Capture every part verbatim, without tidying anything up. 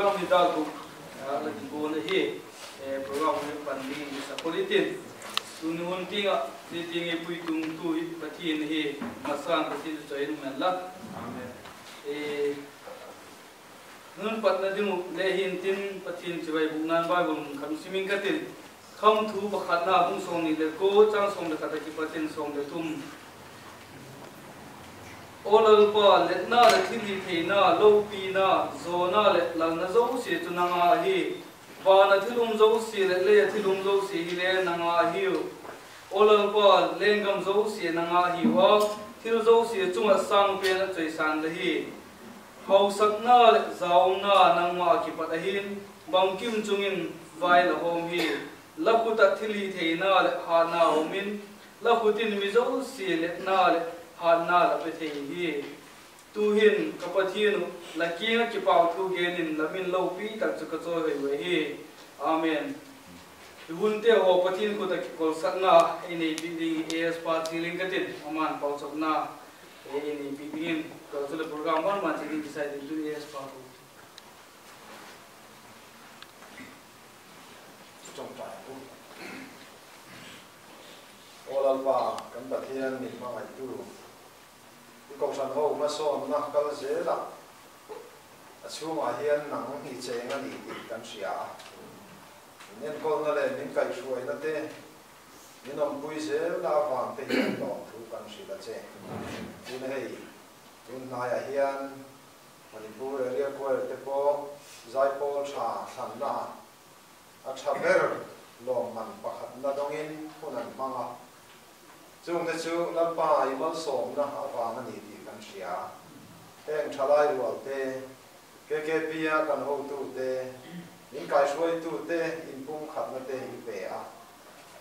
Program hi dâk gup a la kiguat ahi. Program hi pan dingin kisa khol i tin, tuni hun tiang ah zia tiang i puitungtu hi Pathian ahi. Masa'n Pathian chu chawi in um hen la. Hun patna ding uh le hi'ntin, Pathian chibai bûkna'n Bible mun khat sim ing ka tin. Kham thu pakhatna bung sawmni leh kua, châng sawm leh khat a kipat in sawm leh thum. Aw Lalpa, letna leh thilhitheina, lopina, zawna leh lalna zosia chu nang â ahi. Van ah thil um zosia leh lei ah thil um zosia hile nang â ahiu. Aw Lalpa, lenggam zosia nang â ahiu a, thil zosia chung ah sâng pen a chawisâng la hi. Hausakna leh zaumna nangma ah kipat ahi'n, bangkim chung in vai la hawm hi. La khut ah thilhitheina leh hâtna um in, la khut in mi zosia letna leh hâtna la pe thei hi. Tu'hin ka Pathian uh, la kiang ah kipâk thu gen in la min lopi tak chu ka chawihoi uh ahi. Amen. Tu'hin te haw Pathian khut ah kikolsakna ei neipi ding AS pa chial ing ka tin, ama'n pauchapna ei neipi dingin, ka chuleh program man man chi ding kisai ding tun AS pa khu. Aw Lalpa, kan Pathian, min hmangaitu, i kosan ho masawnna kal zel ah, a chung ah hian nang hi chêng a ni tih kan hria a. Min enkawlna leh min kaihruaina te, min awmpui zelna vang te hian lawmthu kan hril a che. Tun hei, tun hnai ah hian Manipur Area Choir te pawh zaipawl ṭha thlanna a ṭha ber lawmman pakhatna dawngin hun an hmang a. Chungte chu Lalpa i malsawmna a vang a ni tih kan hria. Heng ṭhalai rual te, KKP a kan hotute, min kaihruaitute inpumkhatna te i pe a.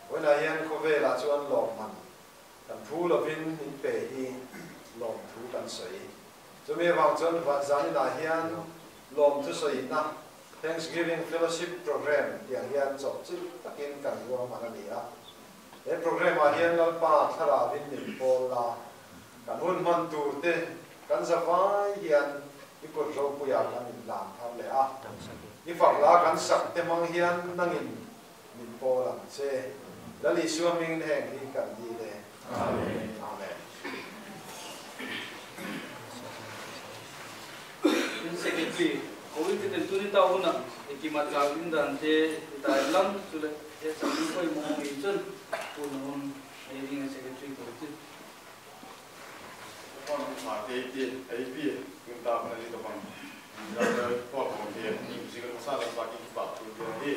Vawiin ah hian khawvel ah chuan lawmman kan phu lovin in pe hi lawmthu kan sawi. Chumi vang chuan va-, zanin ah hian lawmthu sawina, Thanksgiving Fellowship Program tiang hian chawpchil takin kan ruang man a ni a. He program ah hian Lalpa thlarau in min pawl la, kan hun hman tur te, kan zavai hian i kut ropui ah kan inlam thar leh a. I fak la kan sak te hmang hian nangin min pawl ang che. Lal Isua hmingin heng hi kan dil e. Amen. In secretary, ko in secretary tuni tau hun ah, i kimat zau ding dan te, i tai lam, chuleh, he chang in koi mong hi chun, tun hun, ei ding secretary ko ti. Pawlkhat te ti, ei pi, tun tau hun a ni tawh bang. Zau dai pawlkhat te, music masa lam pa ki pa tu tu hi.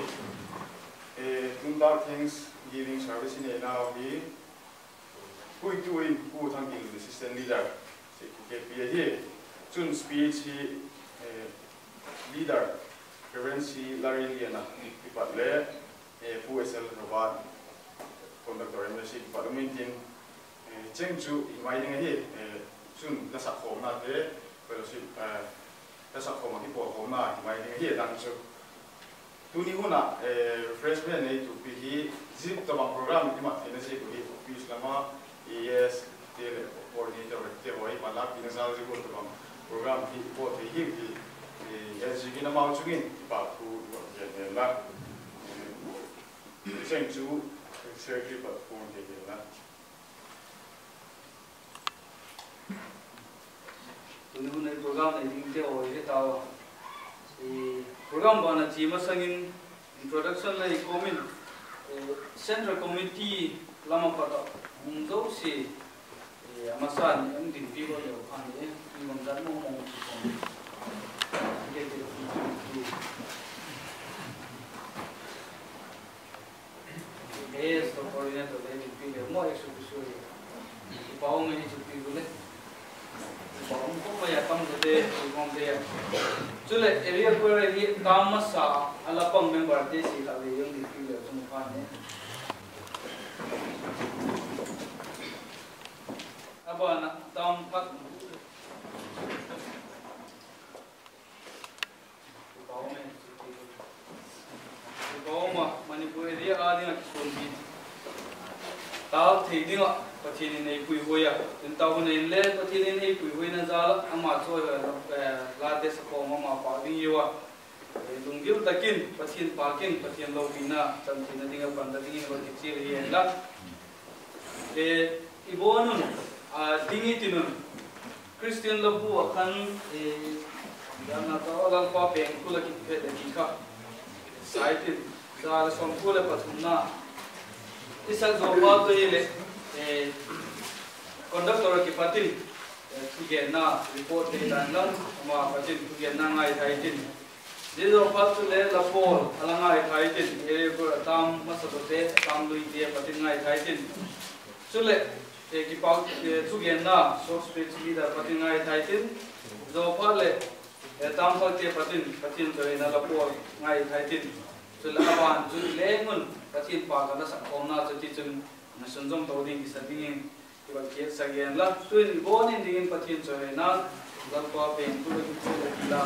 E, tun tau Thanksgiving service i nei nau hi. Puitu in Pu Thangkinglu'n assistant leader, C K P ahi. Chun speech hi, eh, leader, Reverend C Larinliana kipat le, eh, Pu S L Robert, conductor M S C kipat um intin, eh, cheng chu hi mai ding ahi, eh, chun la sakkhawmna te, fellowship, eh, la sakkhawm a kipawlkhawmna hi mai ding ahi a dang chu. Tuni hun ah, eh, refreshment nei tupi hi, zip tabang program i mat theina ziak uh hi, office lama, A S te leh coordinator te haw i malak ina zal zia gual tabang program hi i bawl thei hi ti, eh, S G B namau chungin i pa thu i bawl thei hen la. Eh, cheng chu secretary pat phone thei hen la. Tuni hun ei program nei dingte haw i he tau a. Program ban a chia masangin introduction lei kawm in, eh, Central Committee lam a pat a hung zosia, eh, a masa in hung dinpi bawl leu khan e, i bang zat mawng mawng ti kawm. He, store coordinator le, pi le, maw executive secretary. Kipa um e, hi chu pi le. Kipa um khawp mai a, tam te, pi mawng te. Chuleh area choir hi tam masa a, la pang member te si kha le, hung dinpi le, chu mu khan e. A ban a tam khat. Kipa um a, Manipur area â ding ah kisuanpi tâk thei ding ah Pathian in ei puihuai a, tun tau hun ah inle Pathian in ei puihuaina zal ah ama chawi, eh, late sakhawm ama pâk ding hiu a. Lunggil tak in Pathian pâk in, Pathian lopina chantina ding ah panla dingin va kichial hi hen la. I bawn un, ding i tin un, Christian Labu ah khan, Lalpa Pengkul ah kiphet leh ti kha, sai tin, za leh sawmkua leh pathumna, Isaac Zawphat tu hileh, conductor ah kipat in, thugenna report te dan lam ama pat in thugenna ngaithai tin, zia Zawphat chuleh la pawl a la ngaithai tin, area a tam masate, tam luite pat in ngaithai tin, chuleh, kipak, thugenna short speech leader pat in ngaithai tin, Zawphat leh, tam phalte pat in Pathian chawihoina la pawl ngaithai tin, chuleh a ban chu i leng un Pathian pâk ah la sakkhawmna chu tichun na sunzawm to ding kisa dingin i va kietsak hen la. Tuin i bawn in dingin Pathian chawihoina, Lalpa Pengkul ah kipat leh ti la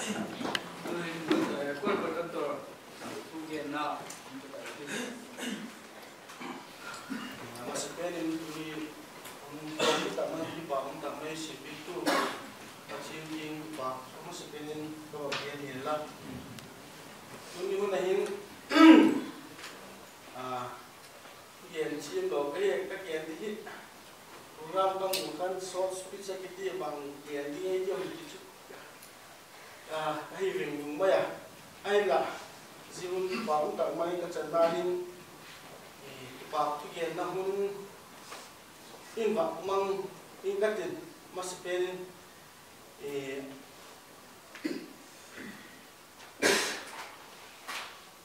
Tu'hin, eh, choir conductor thugenna, a masa pen in tuni hun tawm tak mai, kipak um tak mai siamtu Pathian kiang kipak a masa pen in ka va gen hi la. Tuni hun a hin, a, gen chiam lo ka hi, ka gen di hi, program ka mu khan short speech a kiti bang gen ding ei ti um ti chu, a, ka hi veng nung mai a. Ahinla, zia hun kipak um tak mai ka channa hin, i, kipak thugenna hun in va mang ing ka tin, masa pen in, i,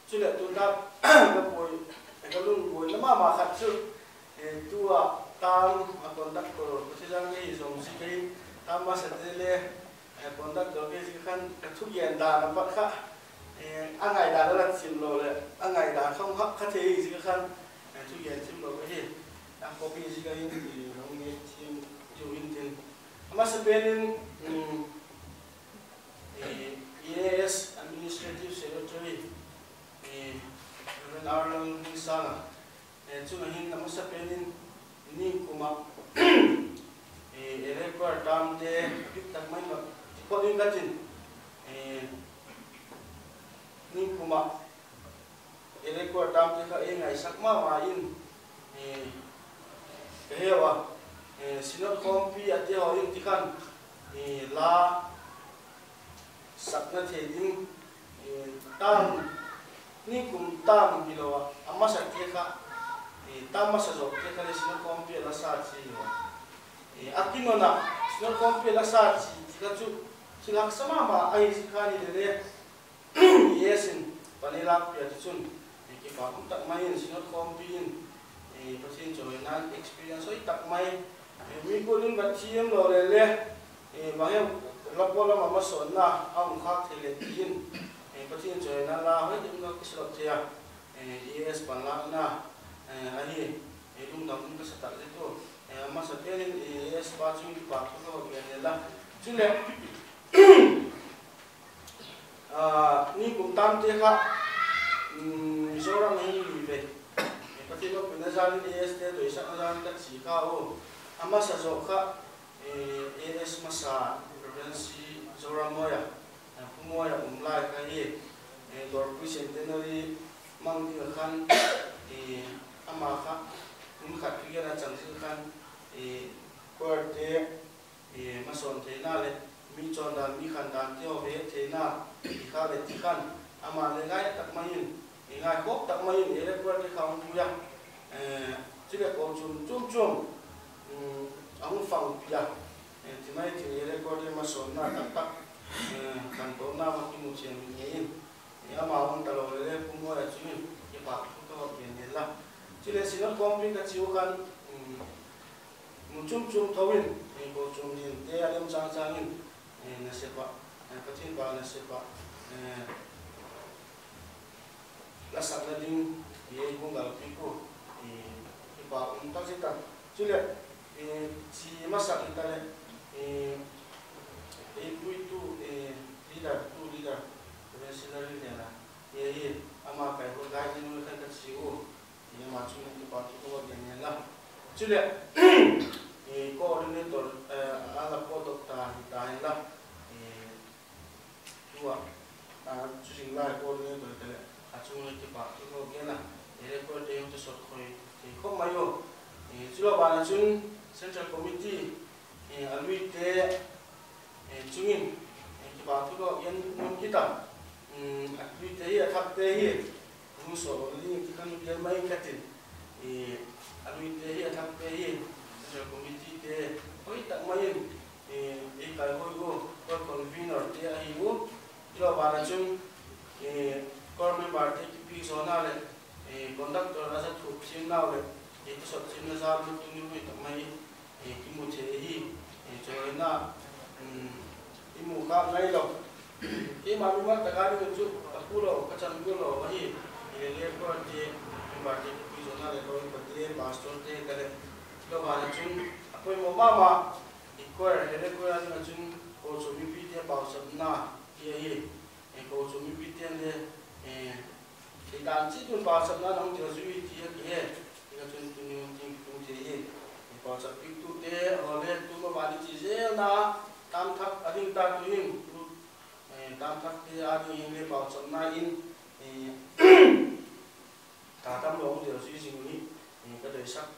chuleh tu tak ka buai, ka lungbuaina ma ma khat chu, eh, tu a tam a conductor, Pathian jal ka hi zong zi ka hi, tam masate le, eh, conductor ka hi zi khan ka thugen dan a pat kha, eh, a ngaidan a la chiam lo leh a ngaidan kha hak kha thei zi khan, eh, thugen chiam lo ka hi, a copy zi ka hin, eh, hung nge chiam tiu in tin. A masa pen in, um, eh, E A S Administrative Secretary, eh, Reverend Arnold Hningsanga, eh, chung a hin a masa pen in, ningkum a, eh, area choir tamte, bik tak mai va ti phot ing ka tin, eh, ningkum a area choir tamte kha ei ngaisak ma ma in, eh, ka heu a, eh, Synod khawmpi a te haw in ti khan, eh, la sakna thei ding, eh, tam, ningkum tam hilo a, a masate kha, eh, tam masa zawte kha le Synod khawmpi a la sa chi hilo a. Eh, a kinona, Synod khawmpi a la sa chi, ti kha chu, thil haksa ma ma ahi zi kha ni le le, E A S in pan ei lâkpi a ti chun, eh, kipak um tak mai in Synod khawmpi in, eh, Pathian chawina experience hoi tak mai, eh, mi gual in va thiam lo le le, eh, bang hem, la pawl lam a masawnna a um khâk thei le ti in, eh, Pathian chawina la hoi tak in ka kisalawp thei a, eh, E A S pan lâkna, eh, ahi, eh, lungdam um ka sa tak zia tu, eh, a masa pen in, eh, E A S pa chung kipak thu ka va gen le la. Chuleh, a, ningkum tamte kha, um, Mizoram a hin ni ve, eh, Pathian lopina jal in, E A S te doisakna jal in ka chia kha u. A masa zaw kha, eh, E A S masa Reverend C. Zoramawia, eh, Pu Mawia um lai kha hi, eh, Dorpui Centenary mang ding ah khan, eh, ama kha hun khat thugen a chang zing khan, eh, choirte, eh, masawn theina leh mi chawndan, mi khandante haw ve theina i kha leh ti khan, ama le ngai tak mai in, i ngaikhawk tak mai in area choirte kha hung pui a, eh, chuleh kochuam chuam chuam, um, a hung fangpi a, eh, ti mai tin area choirte masawnna tak tak, eh, khantouna va kimu chian ngei in, eh, ama hung talo le le Pu Mawia chung in kipak thu ka va gen le la. Chuleh Synod khawmpi ka chiu khan, um, mun chuam chuam tho in, eh, kochuam dinte a lem chang chang in, eh, nasep ah, eh, Pathian pa nasep ah, eh, la sakna ding, eh, ei hung galpi ku, eh, kipak um tak zia tak. Chuleh, eh, chi masak i ta leh, eh, ei puitu, eh, leader, tu leader, Reverend Sila Rinlena, eh, hi, ama kai hua gai ding u khan ka chi u. Ama chung in kipak thu ka va gen inla. Chuleh, eh, coordinator, eh, a la pawtdok ta hi ta inla. Eh, tu a, a, chu zing lai coordinator te leh a chung in kipak thu ka va gen a. Eh, record te hung chu sawt khoi thei khop mai u. Eh, chuleh ban ah chun Central Committee, eh, a luite, eh, chung in, eh, kipak thu ka va gen mun kit a. Um, a luite hi, a thakte hi, hung sawt lo ding ti khan gen mai ka tin. Eh, a luite hi, a thakte hi, Central Committee te, hoi tak mai in, eh, ei kaihoi u, choir convener te ahi u. Hilou ban ah chun, eh, choir member te kipi zawna leh, eh, conductor a za thup chianna leh, eh, kisawt chianna jal u tuni hoi tak mai, eh, kimu thei ahi, eh, chawina, um, i mu khâk ngai lo. Keima mimal tak a ding chu ka phu lo, ka chan gual lo ahi. Eh, area choir te, member te kipi zawna leh lawipate, pastor te ka leh. Hilou ban ah chun a poimaw ma ma, i choir, area choir a ding ah chun kochuam mipite pauchapna, hi ahi. Kochuam mipite'n le, ei dan chiat un pauchapna a hung tel zui ti a kihe. Hika chun tuni hun tin kitung thei hi. Pauchap piaktute haw le tu maban i chia zelna, tam thak a ding ta tu hin, tam thakte â ding hin le pauchapna in, tha tam lo hung tel zui zing uh hi, ka doisak,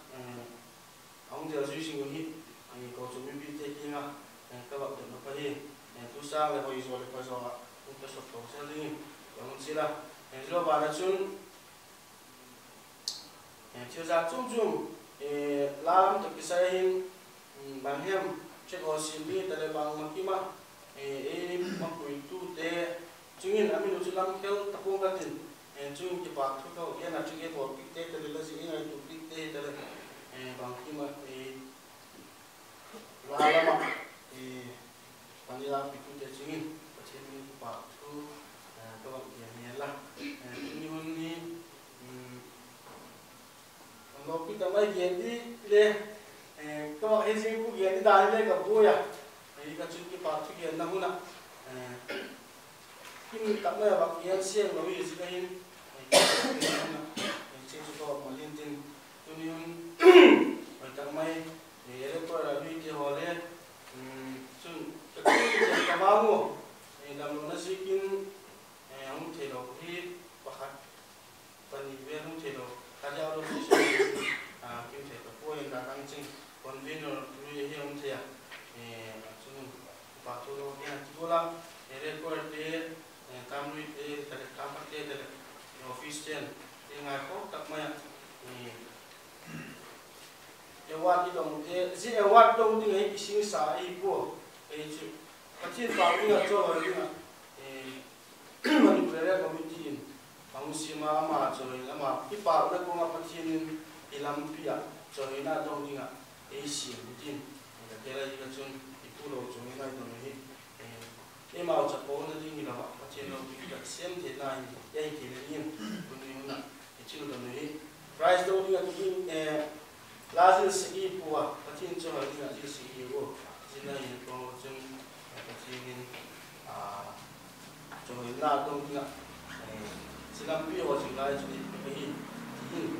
a hung tel zui zing uh hi, kochuam mipite kiang ah ka vak dot nop ahi. Tu sâng leh hoi zaw leh pha zaw ah hung pe sawt to zel dingin ka hun chial a. Zia ban ah chun thil zat chuam chuam, la lam tawh kisai hin, bang hem, check haw siam ding hitaleh bangma kim ah, ei mapuitute chung in a min uh chu lam khel ta pua'ng ka tin, chung in kipâk thu ka gen a, check haw piakte hitaleh, la zia i ngaitua piakte hitaleh, bang kim ah, la lam ah, pani la piakte chung in Pathian min kipâk thu ka vak gen ngen la. Tuni hun hi, a lopi tak mai gen di le, ka vak he zing pu gen di dan le ka buai a. Hika chun kipâk thu genna hun ah, kim tak mai a vak gen siam lo hi zia ka hin, chun chu ka vak mal intin, tuni hun hoi tak mai, record a luite haw le, chun ka vang u, damlona ziakin, hung theilo hi pakhat pani vel hung theilo, cardiologist, kim thei ta puai in, a dang ching convener lui hi hung thei a, chun kipâk thu lo gen a ti ula, record te, tamluite taleh, tamthakte taleh, office ten te ngaikhawk tak mai ah, award i dongte, zia award dong ding ahi kisingsa ahi pua, ei chu Pathian pâk ding ah, chawihoi ding ah, Manipur Area Committee in a hung siam a, ama chawihoi, ama kipâkna kuang ah Pathian in i lampi ah chawihoina dong ding ah ei siam hitin, ka tel ahi ka chun i pu lo chawihoina i don hi, eimau chapona ding hilo ah Pathian lopi tak siam theina hi, ei thei le hin, tuni hun ah i thil don hi, prize dong ding ah tu ding, la zil sek i pua, Pathian chawihoi ding ah zil sek i u, zil a hin pua chun, Pathian in, chawihoina dong ding ah, zia lampi haw zing lai chu i pe ahi, ti in,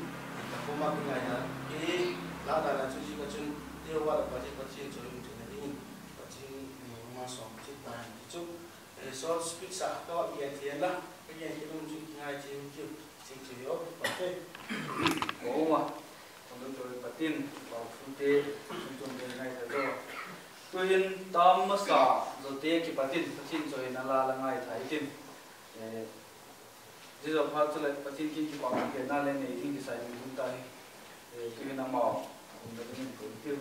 ka pum ah ka ngaina, kei la dan a chu zia ka chun, te award a pat hi Pathian chawihoi theina dingin, Pathian, malsawm chiat ta hen ti chu, short speech ah ka vak gen thei inla, ka gen kit um chu kingai thiam tiu, ching chu hi aw pa te. Ka um a, ka um a, Pathian, kipâktute, chun chun te ngai ta zaw. Tu'hin tam masa zote kipat in Pathian chawihoina la la ngaithai tin, zia zoh phat chuleh Pathian kiang kipâk thu genna le nei ding kisai ding hun ta hi, tu'hin amau umna dingin ka um tiu.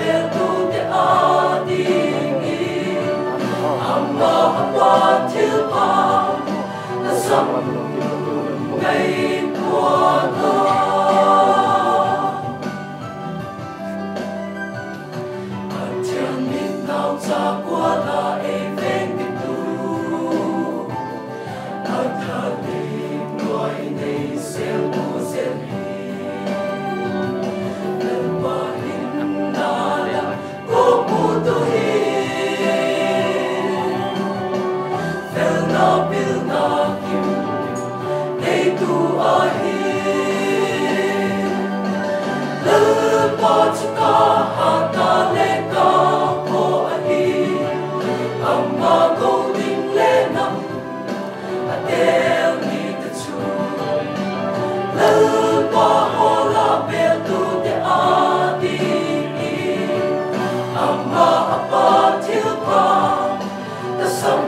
Tute â dingin ama a pa thilpha tasam ngaitua a, Pathian mit naucha kual a ei veng ditu, a tha lei nuai nei sel u zel hi. Lalpa hinna lam ko mu tu hi, felna pilna kim neitu ahi. Lalpa chu ka hatna le ka paw ahi, ama ko ding le nam a tel ni ta chu. Lalpa hawl a beltute â dingin ama a pa thilpha tasam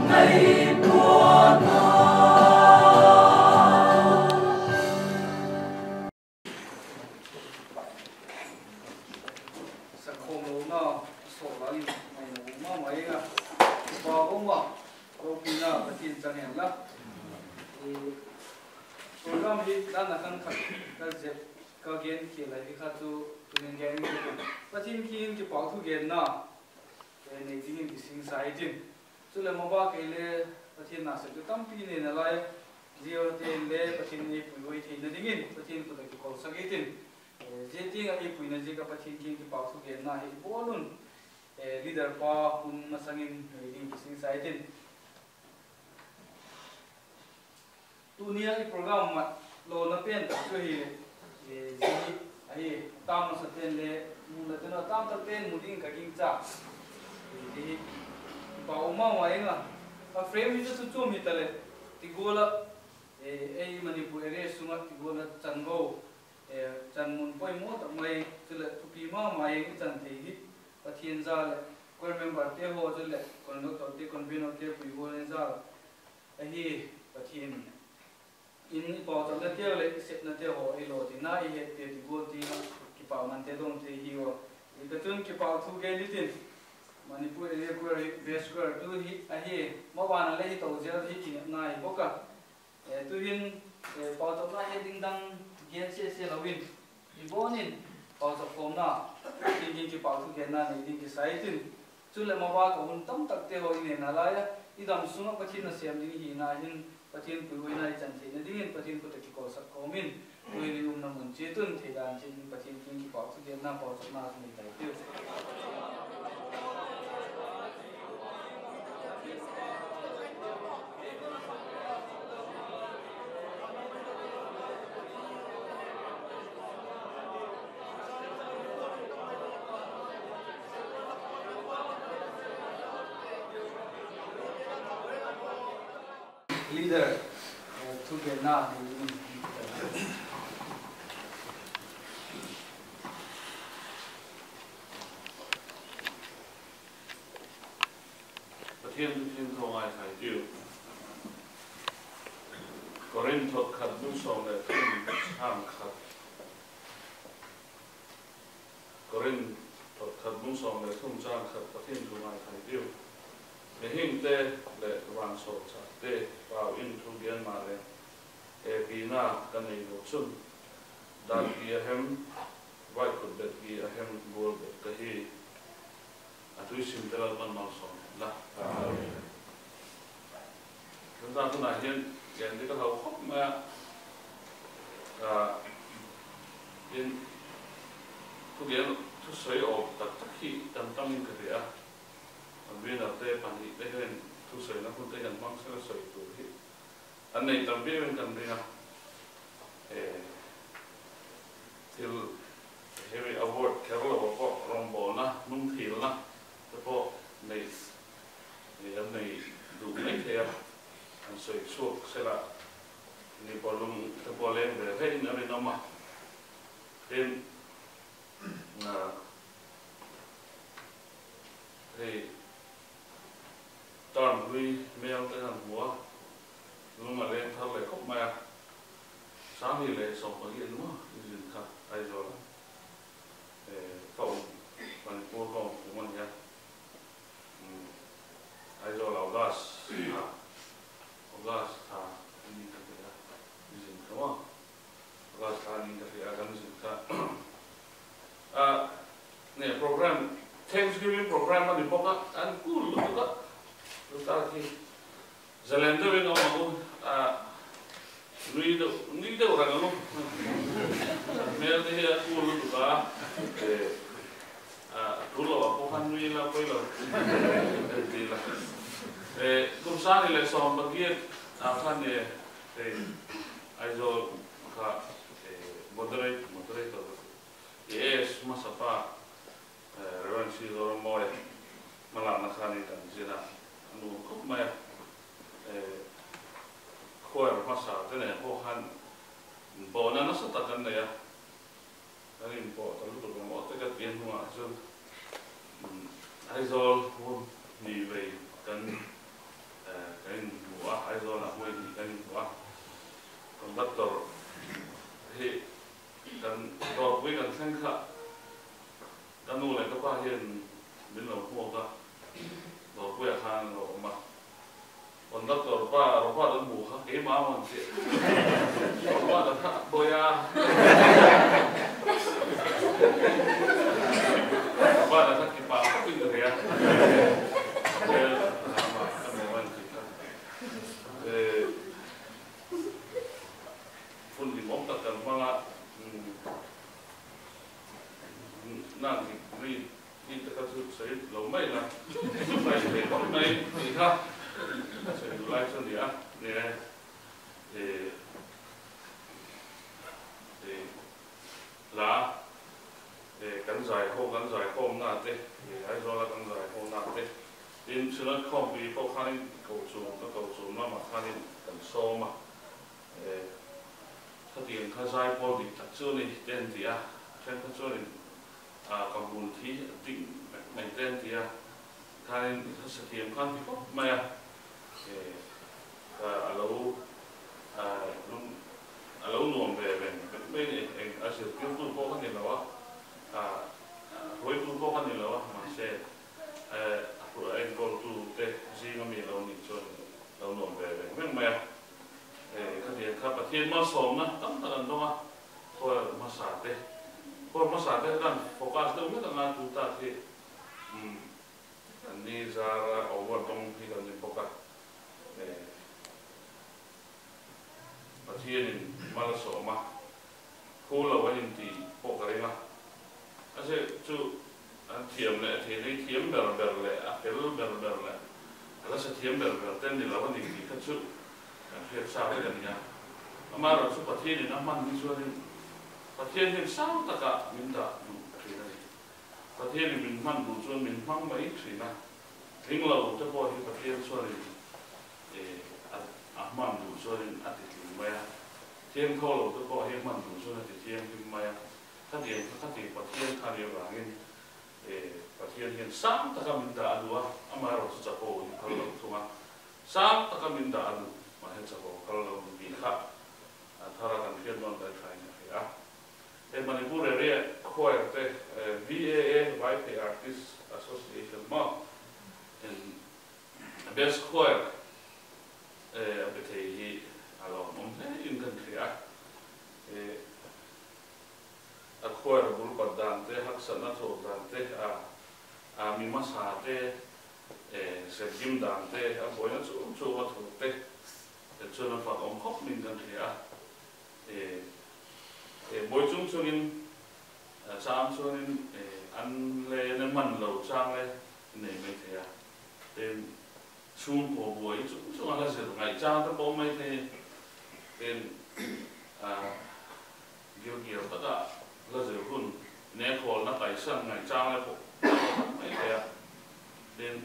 ngaitua a. Sakhawm lona, a sawt lai in ngaina um ma ma ing a. Upa um a, lopina Pathian chang hen la. Program hi dan a khan khat ka zep, ka gen khial lai hi kha chu, tunin gen in, Pathian kiang in kipakthu genna nei dingin kisingsa i tin. Chuleh mabâk ei le Pathian nasepte tampi nei nalai, zia te'n le Pathian ei puihuai theina dingin Pathian khut ah kikolsak i tin. Zia tiang ah ei puina ziak ah Pathian kiang kipakthu genna hi i bawl un, leader pa hun masang in nei dingin kisingsa i tin. Tuni a i program mat lona pen tak chu hi, zia hi ahi, tam masa pen le mu la ten a, tam tak pen mu ding ka gingcha. Zia hi kipak um ma ma ing a, a frame hi chu chuam hitaleh, ti gual ah, ei Manipur area sung ah ti gual ah chanvo, chan mun poimaw tak mai, chuleh thupi ma ma ing i chan thei hi Pathian za leh choir memberte haw chuleh conductorte, convenorte puihuaina za ahi. Pathian in i pauchapnateu leh i sepnateu haw ei lawtinna i hetpi ti gual ti a, kipakmante dong thei hiu a. Zia ka chun kipakthu gen i tin, Manipur Area Choir hi best choir tu hi ahi, maban a le hi to zel hi kinepna hi bawk a. Tuhin pauchapna het ding dang gen sese lo in, i bawn in pauchap khawmna, Pathian kiang kipakthu genna nei ding kisa i tin. Chuleh mabâk a hun tam takte haw i nei nalai a, i dam sung ah Pathian nasêm ding i hina hin Pathian puihuaina i chan theina dingin Pathian khut ah kikolsak khawm in, tuhin i umna mun chiat un thei dan chiat in Pathian kiang kipakthu genna pauchapna chu nei tai tiu. Leader, thugenna nei ding. Pathian thu thiangtho ngaithai tiu. Korinth thot khat bung sawm leh thum châng khat. Korinth thot khat bung sawm leh thum châng khat, Pathian thu ngaithai tiu. Mihingte leh vansawlchâkte pau in thu gen maleh, hepina ka nei lo chun, dâk gi a hem, vaikhutbet gi a hem gual bep ka hi. A thu i simte Lalpa'n malsawm hen la. Tuta hun a hin gen ding ka hau khop mai a, in thugen, thusoi awk tak tak hi tam tam in ka ti a, convenerte pani te hin thusoina hun te hin mang sela soi tu hi an nei tam viau in kan ring a. Thil heavy award kher lo a pawh rongbawlna, nung thilna te pawh nei, an nei duh mai thei a, an soi suak sela, ni bawlung te pawh leng ve ve in a rin um a. Tin, hei, term hlui mêl te han hmu a, lung a leng thar leh khop mai a, sâng ni leh sawm pali a lung a, i zin kha Aizawl a, ka um program, Thanksgiving program a ni bawk a, an kul lutuk a. Tuta khi zalen deuh in a um a, a, nui deuh, nui deuh rang a um. Mel te hi a kul lutuk a, eh, a, tu lo a pawh khan nui la poi lo. Ti la. Eh, kum sâng ni leh sawm pagiat a khan, eh, eh, Aizawl kha, eh, moderate, moderator, eh, masa pa, eh, Reverend C. Zoramawia, malana khan i tan zin a, a nuam khawp mai a, eh, choir masa te ne haw khan, bawna nasa tak kan nei a, kan inpawt a lutuk a maw te ka pian hung ah chun, um, Aizawl hun ni vei kan, eh, kan inmu a, Aizawl a hun ni kan inmu a, conductor hi kan dawrpui kan thleng kha, ka nu leh ka pa hin min lo hmuak a, dawrpui a khan lo um a. Conductor pa, Robert a mu kha, keima man ti. Robert a kha boi a. Robert a kha kipak khawpin ka ti a. Vel, ama, ka mu man ti kha. Eh, hun dim um tak kan hmang a, um, nang dik ri, ri te kha chu sei lo mai la. Mai thei khawp mai, ti kha. Sei lo lai chu ni a, ni e. Eh, eh, la, eh, kan zaikhawm, kan zaikhawmna te, eh, Aizawl a kan zaikhawmna te. Tin, Synod khawmpi pawh khan in kochuam, ka kochuam lam ah khan in kan sawm a. Eh, kha tiang kha zai pawl dik tak chu ni ten ti a, khen kha chuan in, a, ka bul thi a ding mai ten ti a, khan in kha sathiam khan ti khawp mai a, eh, ka a lo, a, lung, a lo nuam ve ve mai ni, eng a zirtirtu pawh kha ni lo a, a, a hruaitu pawh kha ni lo a, mahse, eh, a hruai a enkawltu te zing a mi lo ni chuan lo nuam ve ve mai a. Eh, kha tiang kha Pathian malsawmna tam tak an dong a, choir hmasa te, choir hmasa te kan focus deuh mek anga tu tak hi, um, an ni zara over dong hi kan ni bawk a. Eh, Pathian in malsawm a, khu lo a hin ti pawh ka ring a. A zia chu, a thiam leh a thei nei thiam ber ber leh, a fel ber ber leh, a la sa thiam ber ber te ni lo a ni ti kha chu, kan hriat sa vek a ni a. Amaherawhchu Pathian in a hman hi chuan in, Pathian hin sâng tak ah min dah duh ṭhin a ni. Pathian in min hman duh chuan min hmang mai ṭhin a. Tling lo te pawh hi Pathian chuan in, eh, a, a hman duh chuan in a ti tling mai a. Thiangtho lo te pawh hi hman duh chuan a ti thianghlim mai a. Kha tiang kha, kha tiang Pathian kha ni avangin, eh, Pathian hian sâng tak ah min dah a duh a, amaherawhchu chapo hi phal lo thung a. Sâng tak ah min dah a duh, mahse chapo phal lo ni ti kha, a thar a kan hriat nawn leh ṭha in ka hria a. Eh, Manipur Area Choir te, eh, V A A, Vaiphei Artists Association maw, in Best Choir, eh, a pe thei hi a lawmawm hle in kan hria a. Eh, a choir bul pat dan te, haksatna chawk dan te, a, a mi hmasa te, eh, sepgim dan te, a buaina chuam chuam a thuak te, eh, chuan a fak awm khawp min kan hria a. Eh, eh, buai chung chungin, a chang chuan in, eh, an le na man lo chang le nei mai thei a. Tin, chhungkaw buai chung chung a la zir ngaihchang te pawh mai thei. Tin, a, gilkial tak ah la zir hun, nekhawlna taisan ngaihchang le pawh mai thei a. Tin,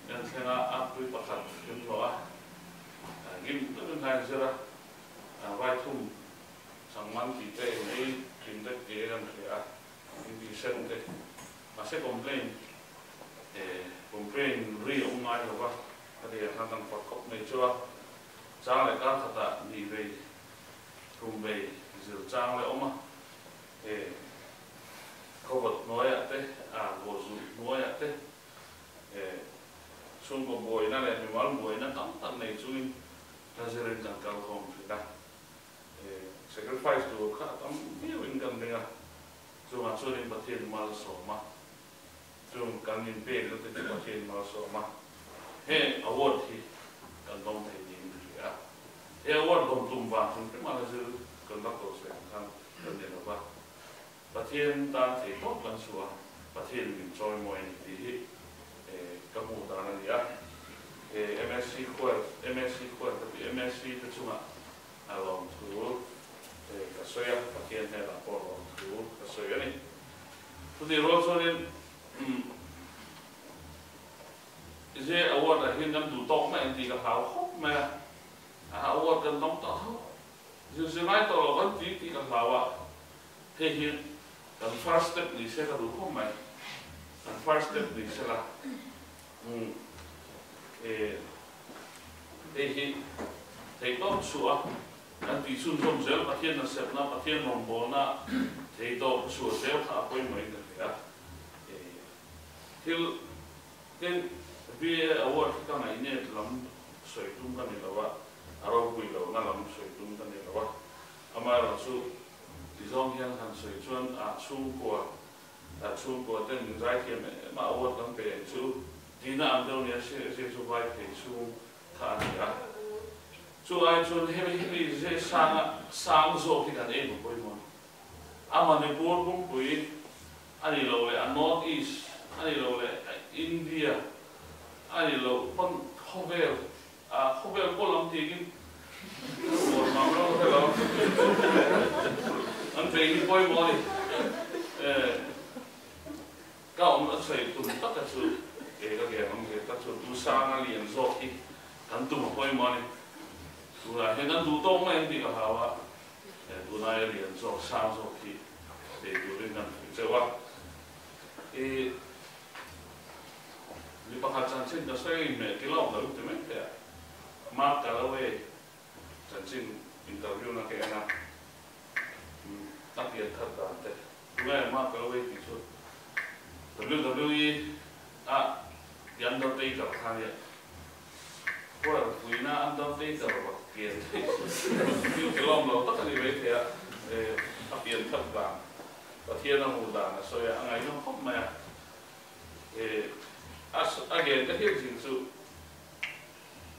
en thlenga a tui pakhat him lo a, a, gim tak in kan zir a, a, vaithum changman ti te in ei him dek ti kan hria a, in ti seng te. Mahse complain, eh, complain ri um ngai lo va, a ti a khan kan pawt khawp mai chu a, chang leh kar khat ah nih vei, thum vei zir chang le awm a, eh, khaw vawt hnuai ah te, a, khaw zuk hnuai ah te, eh, chhungkaw buaina leh mimal buaina tam tak nei chungin la zir in kan kal khawm ṭhin a. Eh, sacrifice tur kha a tam viau in kan ring a. Chuong a chun in Pathian malsawm a, chuong kan in pêk lo te chu Pathian malsawm a, he award hi kan dong thei ding hi a. He award dong tum vang chun keima la zil kan dak to seng khan kan ne lo a. Pathian ta thei tawp kan sua, Pathian min chawimawi ti hi, eh, ka mu dan a ni a. Eh, M S C Choir, M S C Choir ka ti, M S C te chunga a lawm thu, eh, ka sawi a, Pathian hela pawh lawm thu ka sawi a ni. Tuti rual chuan in, um, zia award a hin kan duh tawk mai an ti ka hlau khawp mai a. A award kan dong ta tho. Zia zia ngai tawh lo kan ti ti ka hlau a. Hei hi kan first step ni se ka duh khawp mai. Kan first step ni se la. Hmm. Eh, hei hi thei tawp sua a, kan ti chun zawm zel, Pathian nasepna, Pathian rawngbawlna thei tawp sua zel kha a poimaw in ka hria. Eh, thil, tin, B A award hi ka ngainet lam sawi tum ka ni lo a, a ropui lona lam sawi tum ka ni lo a. Amaherawhchu, ti zawng hian han sawi chuan, a chhungkua, a chhungkua ten min zai thiam em em a award kan pe chu, tina ang deuh nia, zia chu Vaiphei chhung kha a ni a. Chu ai chuan hemi, hemi zia sanga, sang zawk hi kan ei maw poimaw. A Manipur pumpui, a ni lo leh a North East, a ni lo leh a India, a ni lo pan khawvel, a khawvel pawh lam tiangin, pawh lam lo he lo. An pe hi poimaw ni. Eh, ka awm a sawi tum tak a chu, eh, ka gen awm ve tak chu, tu sanga lian zawk hi kan tum a poimaw ni. Tunah hian kan duh tawk mai an ti ka hlau a, eh, tunai a lian zawk, sang zawk hi pe turin kan fik cheu a. Eh, mi pakhat chanchin ka sawi meh kilawm lo ti mai thei a. Mark Calloway chanchin interview na ke en a, a pian that dan te. Tunge Mark Calloway ti chu W W E a The Undertaker kha nia. Kua puina Undertaker va pian thei chu, thil kilawm lo tak a ni mai thei a, eh, a pian that dan, Pathian a mu dan a sawi a, a ngaihnawm khawp mai a. Eh, a s-, a gen ka hial zing chu,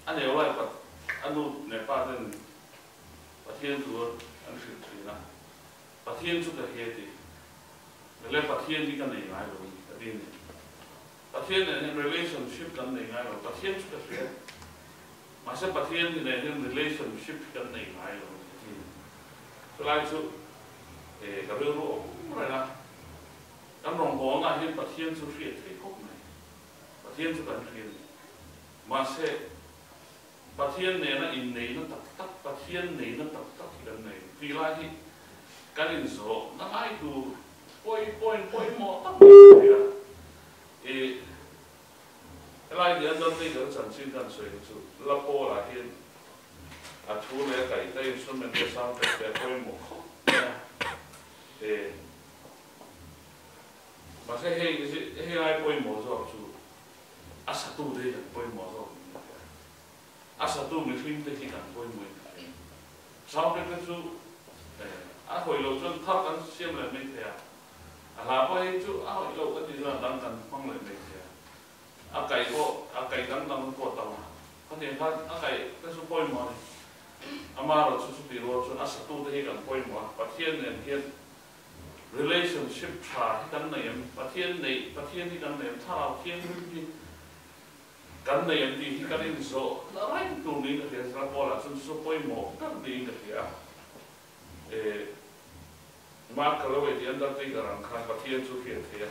a neu lai pat, a nu ne pa ten Pathian thu an hrilh ṭhin a, Pathian chu ka hria ti, le Pathian hi ka nei ngai lo a ti ni. Pathian nen hin relationship kan nei ngai lo, Pathian chu ka hria. Mahse, Pathian hi nen hin relationship hi kan nei ngai lo a ti ni. Chulai chu, eh, ka rilru a um reng a. Kan rawngbawlna hin Pathian chu hriat theih khawp mai. Pathian chu kan hria. Mahse, Pathian nena inneina tak tak, Pathian neina tak tak hi kan nei. Ti lai hi kan inzawhna ngaitu poi, poi, poimaw tak mai a. I, helai hi an dam tei kan chanchin kan sawi chu, la Paul a hin a thu le a kaite instrument te sound te te poimaw khawp mai a. E, mahse hei, hei ai poimaw zawk chu a satute kan poimaw zawk. A satu mihringte hi kan poimaw in. Sound te chu, eh, a hoilo chuan thar kan siam leh mai thei a. A hla pawh hi chu a hoilo ka ti chuan a dang kan hmang leh mai thei a. A kai pawh, a kai dang dang pawh tam a. Khatiang khan a kai te chu poimaw ni. Amaherawhchu chuti rual chuan a satute hi kan poimaw a. Pathian nen hian relationship ṭha hi kan nei em? Pathian nei, Pathian hi kan nei em? Thlarau Thianghlim hi kan nei em tih hi kan inzawhna reng tur niin ka hria. Paula chun chu poimaw tak niin ka hria. Eh, Mark Calloway ti an dam tei ka rang khan Pathian chu hriat thei a.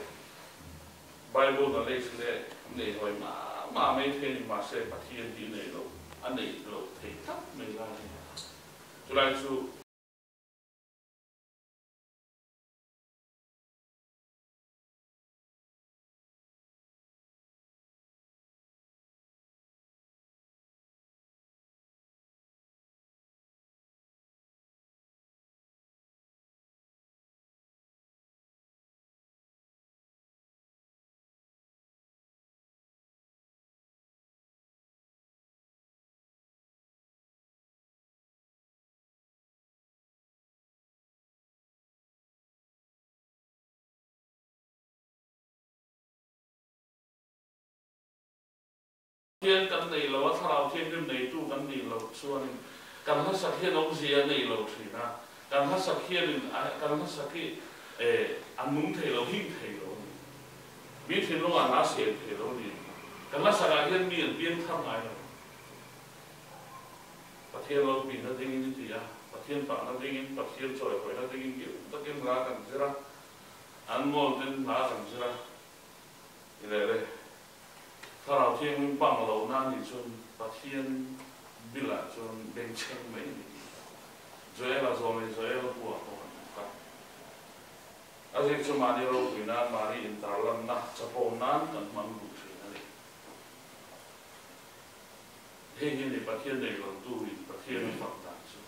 Bible knowledge le nei hawi ma ma mai thei ni, mahse Pathian hi nei lo, a nei lo thei tak mai lai hi. Chulai chu Pathian kan nei lo a, Thlarau Thiangtho neitu kan nei lo chuan in, kan hlasak hian awmzia nei lo ṭhin a, kan hlasak hian in, kan hlasak hi a nung thei lo, hing thei lo ni. Mi thinlung ah hla sêm thei lo ni. Kan hlasak ah hian mi an piangthar ngai lo. Pathian lopina dingin i ti a, Pathian pâkna dingin, Pathian chawihawina dingin gil takin hla kan zir a, an ngawl ten hla kan zir a. I le le, Thlarau Thiangtho pang lona ni chun Pathian bil ah chuan bengchheng mai ni. Joel a zawn leh Joel a bua pawh kan hmu kha. A ziak chu mani ropuina, mani intarlanna, chapona'n kan hmang duh ṭhin a ni. Hei hi ni Pathian nei lotu in Pathian a fak dan chu.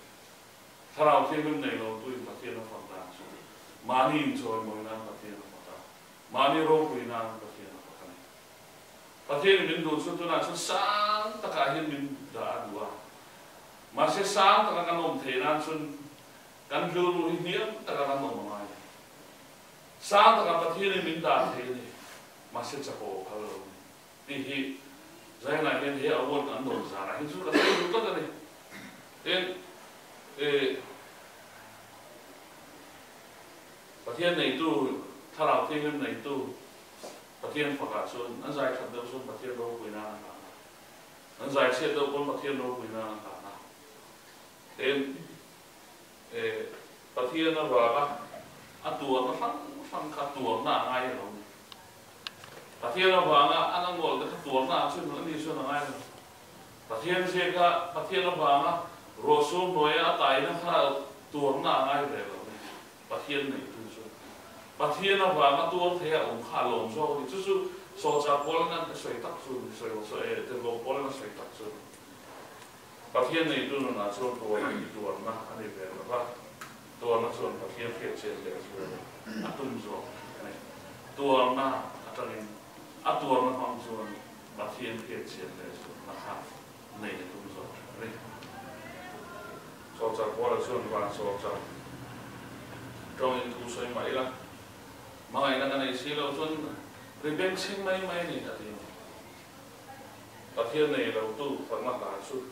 Thlarau Thiangtho nei lotu in Pathian a fak dan chu. Mani inchawimawina Pathian a fak a. Mani ropuina Pathian a fak a ni. Pathian in min duh chu tuna chu sâng tak ah hin min dah a duh a. Mahse, sâng tak ah kan awm theina chun kan rilru hi hniam tak ah kan awm a ngai. Sâng tak ah Pathian in min dah thei a ni. Mahse, chapo kha lo ni. Ti hi, zaina hian he award kan dawn zan a hin chu ka sawi duh tak a ni. Tin, Pathian neitu, Thlarau Thiangtho neitu, Pathian fak ah chuan an zai that deuh chuan Pathian ropuina a hlan a, an zai chhiat deuh pawn Pathian ropuina a hlan a. Tin, Pathian avanga a tuarna hrang hrang kha tuarna a ngai lo. Pathian avanga a nangawl te kha tuarna chun a ni chuan a ngai lo. Pathian ziak a, Pathian avanga ruahsur hnuaia a taina kha tuarna a ngai ve lo. Pathian neitu chu Pathian avanga tuar thei a um kha lawm zawk a ni. Chu chu Sawlchâk Paul in a sawi tak chu, sawi, sawi, tirko Paul in a sawi tak chu, Pathian neitu nunah chuan tuarna hi tuarna a ni ve lo va. Tuarna chuan Pathian hriat chian leh chu a tum zawk a ni. Tuarna aṭangin, a tuarna hmang chuan Pathian hriat chian leh chu na kha nei a tum zawk a ni. Sawlchâk Paul a chuan vansawlchâk ṭawngin thu sawi mah ila, hmangaihna ka nei si lo chuan ri bengchheng mai mai ni a ti. Pathian nei lotu pakna hla chu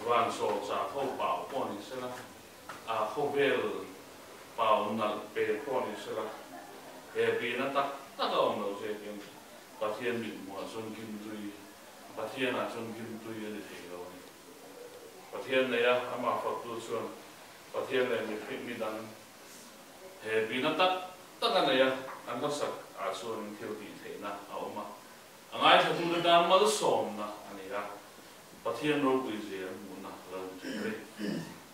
vansawlchâk ho pau pawh ni sela, a khawvel pau nalh pen pawh ni sela, hepina tak tak a awm lo ziakin Pathian mitmuah chuan gimtui, Pathian ah chuan gimtui a ni thei lo a ni. Pathian nei a, ama faktu chuan Pathian leh mi, midang hepina tak tak a nei a, an hmasak ah chuan thiltihtheihna a awm a, a ngaithlatu te tan malsawmna a nei a, Pathian ropui zia an muhna a lo ni thei.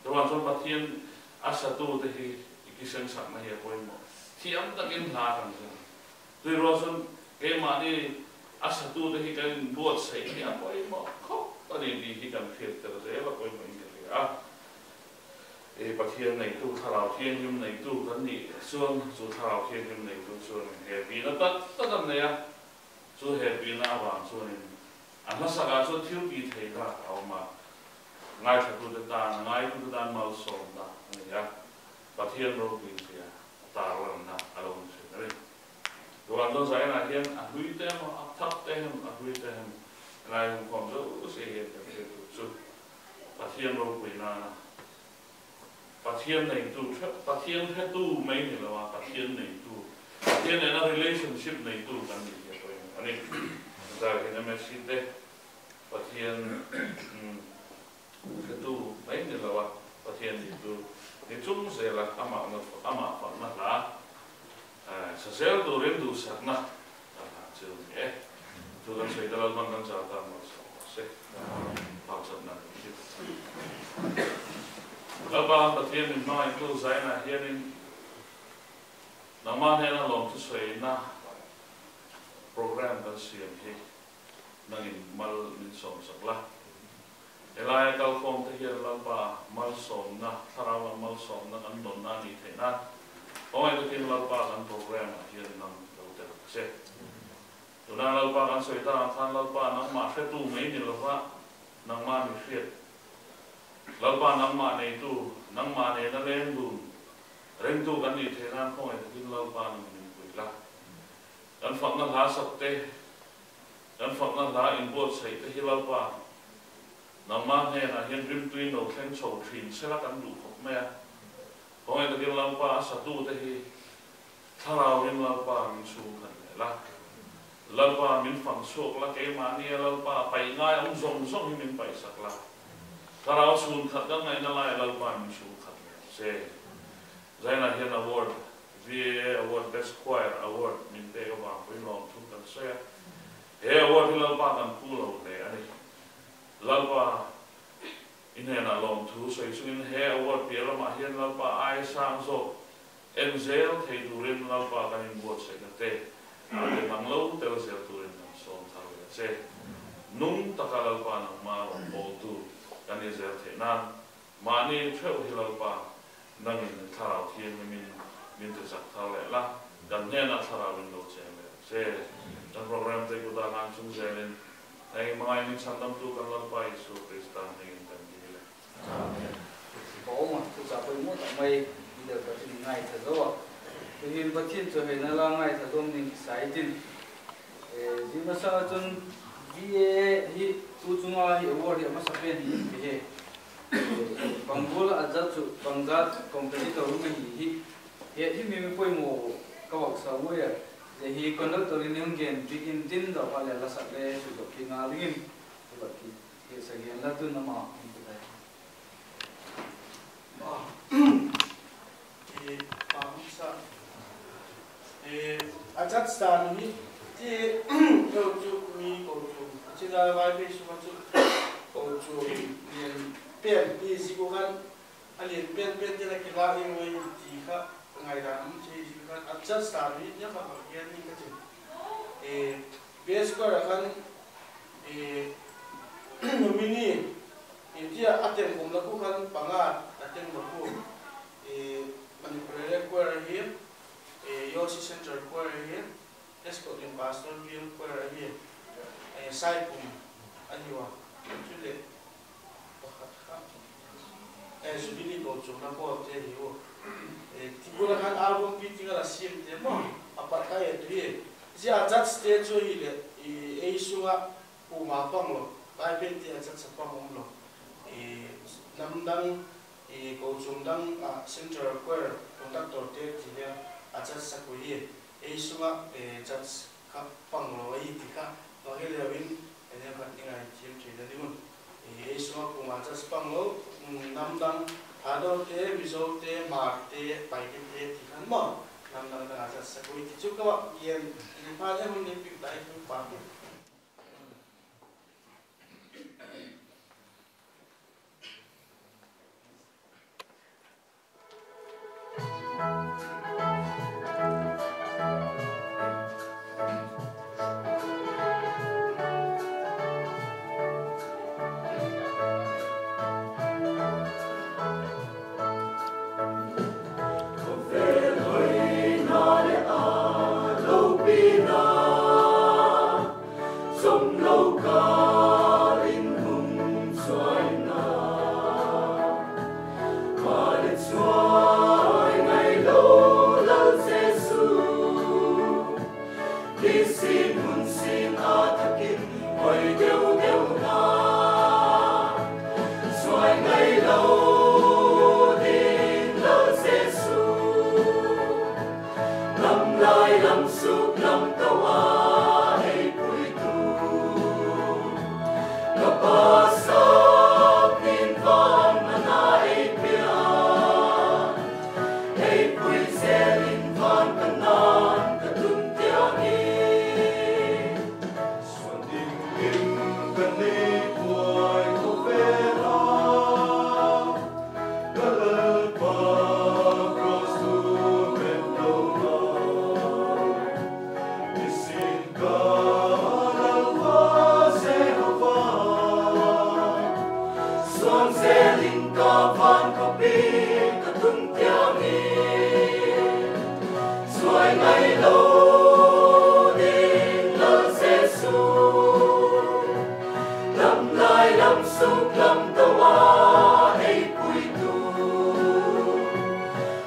Chuan chuan Pathian a satute hi i kisensakna hi a pawimawh. Thiam takin hla kan zang. Tuirua chuan keimahni a satute hi kan inbuatsaih hi a pawimawh khawp a ni ti hi kan hriat tel zel a, pawimawh in ka hria a. Pathian neitu, Thlarau Thianghlim neitu kan nih chuan chu Thlarau Thianghlim neitu chuan hepina tak tak an nei a, chu hepina vang chuan in a hmasak ah chuan thiltihtheihna a awm a, ngaithlatute tan, a ngaitute tan malsawmna a nei a, Pathian ropui zia a tarlanna a lo ni thei a ni. Tuan zaina hian a hluite hem, a thakte hem, a hluite hem, ngai hung khawm zosia hian kan hriat chu Pathian ropuina, Pathian neitu, Pathian hretu mai ni lo a, Pathian neitu, Pathian leh a relationship neitu kan ni tih a pawimawh a ni. Zia hin M S C te Pathian hretu mai ni lo a, Pathian neitu ni chung zel a, ama, ama fakna hla sa zel turin duhsakna a hlan chu ni e. Thu kan sawi ta, Lalpa'n kan zau ta malsawm se. Pauchapna kan ti. Lalpa Pathian, min hmangaitu zaina hian in nangma hnena lawmthu sawina program kan siam hi nangin mal min sawmsak la. Helai a kalkhawmte hian Lalpa malsawmna, Thlarau malsawmna kan donna ni theihna, khawngaihtuakin Lalpa kan program ah hian nang lo tel se. Tuna Lalpa kan sawi ta ang khan Lalpa nangmah hretu mai ni lo va, nangma mi hriat, Lalpa nangmah neitu, nangmah neina leng dun, rengtu kan ni theihna khawngaihtuakin Lalpa nang min pui la. Kan fakna hla sakte, kan fakna hla in buatsaite hi Lalpa, nangma hnen ah hin rimtui in lo thleng chho thin sela kan duh khop mai a. Khanglai tak in Lalpa, a satute hi Thlarau in Lalpa min sung khat le la, Lalpa min fang suak la, keimani a Lalpa pai ngai a um zong zong hi min paisak la, Thlarau sun khat kan ngaina lai Lalpa min sung khat le se. Zaina hian award, V A A award, Best Choir Award min pek a vang pui lawm thum kan sawi a. He award hi Lalpa kan pu lo le a ni. Lalpa, i hnena lawmthu sawi sungin he award piak lamah hian Lalpa ai sang zawk en zel thei turin Lalpa kan inbuatsaihna te, a te mang lo tel zel turin kan sawm thar ve a che. Nung taka Lalpa nangma lawm bawltu kan i zel theih nan, mahni theu hi Lalpa, nangin Thlarau Thiangtho min, min te sak thar le la, kan hnena Thlarau in lo cheng le che. Kan program te kuta ngan chung zelin, ei mangai min sandamtu kan Lalpa Isu Krista hmingin kan dil le. Amen. Ka um a, tu cha poimaw tak mai, i del ka tin ngai tha zo a. Tuhin Pathian chu hei na la ngai tha zo ning kisai tin. Eh, zia masang a chun V A A hi tu chunga hi award hi a masa pen hi in pe he. Eh, bang gual a judge chu, bang judge competitor um ahi hi. He hi mi mi poimaw ka vak sa ui a. Zia hi conductor in hung gen piak in tin dau pa le la sak le su dok ki nga dingin. Ka vak ki, he sa gen la tun ama hung pe dai. Ah, i, pa hung sa. Eh, a judge dan hi, ti, ko chu mi ko chu. A chila vai pe su ma chu. Ko chu, yen, pen, ti si ko khan. A lian pen pen te la kila i ngoi ti kha. Ngai dan um che si khan. A judge dan hi, nya kha kha gen ni ka che. Eh, Best Choir a khan, eh, nominee, eh, tia a teng kum la khu khan panga a teng la khu, eh, Manipur Elite Choir ahi, eh, Yosi Central Choir ahi, Escott in Pastor Bial Choir ahi, eh, Saipum ahi ua, chule, pakhat kha, eh, Jubilee kochuam la bawlte hi u. Eh, ti gual a khan album pi ting a la siam te maw, a pat kha e tu hi. Zia judge te chu hileh, eh, ei sung ah kuama pang lo, Bible te a judge a pang um lo. Eh, namdang, eh, kochuam dang ah Central Choir conductor te ti le a judge a ku hi. Ei sung ah, eh, judge kha pang lo ahi ti kha, bang hileu in, eh, neu khat ni ngai thiam thei na ding un. Eh, ei sung ah kuama judge pang lo, mm, namdang, Thadou te, Mizo te, Hmar te, Paite te ti khan maw, namdang dang a judge a ku hi ti chu ka va gen, ni pha le hun ni pik dai tu pa. Zom lo kâl in hun chuaina, maleh chuai ngai lo Lal Jesu. Nisin hun sin a thak in hoi deu deu na, chuai ngai lo ding Lal Jesu. Lam lai lam suk lam to a ei puitu, ka Pa sap in van mana ei pia, ei pui zel in van kanan ka tun tiang hi. Suan ding in ka nei puai khawvel a, ka Lalpa cross tu met lo na. Nisin ka Lalpa Jehovah, suan zel in ka van khawpi ka tun tiang hi. Chuai ngai lo ding Lal Jesu, lam lai lam suk lam to a ei puitu,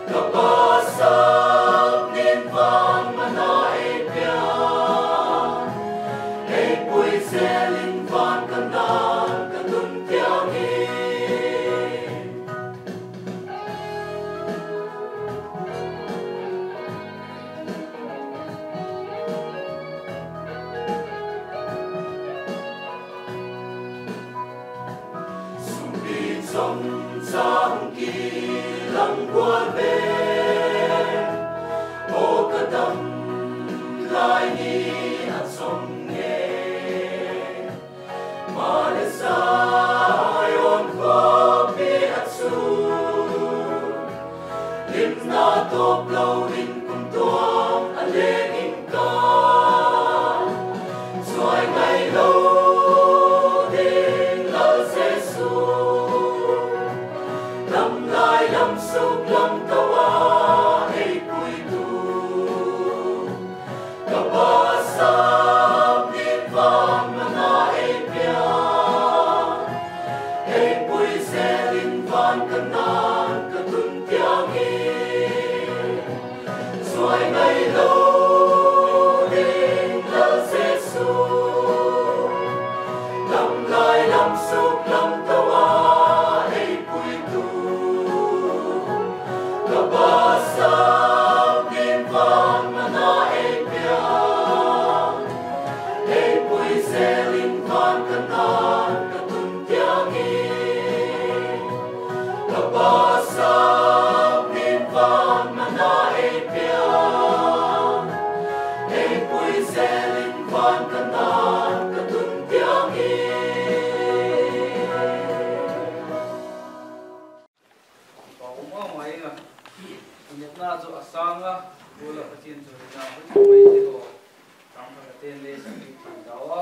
ka Pa sap in van mana ei pia, ei pui Pathian chu hina, Pathian mai ti lo, tam khat a ten le sa ki thei tau a.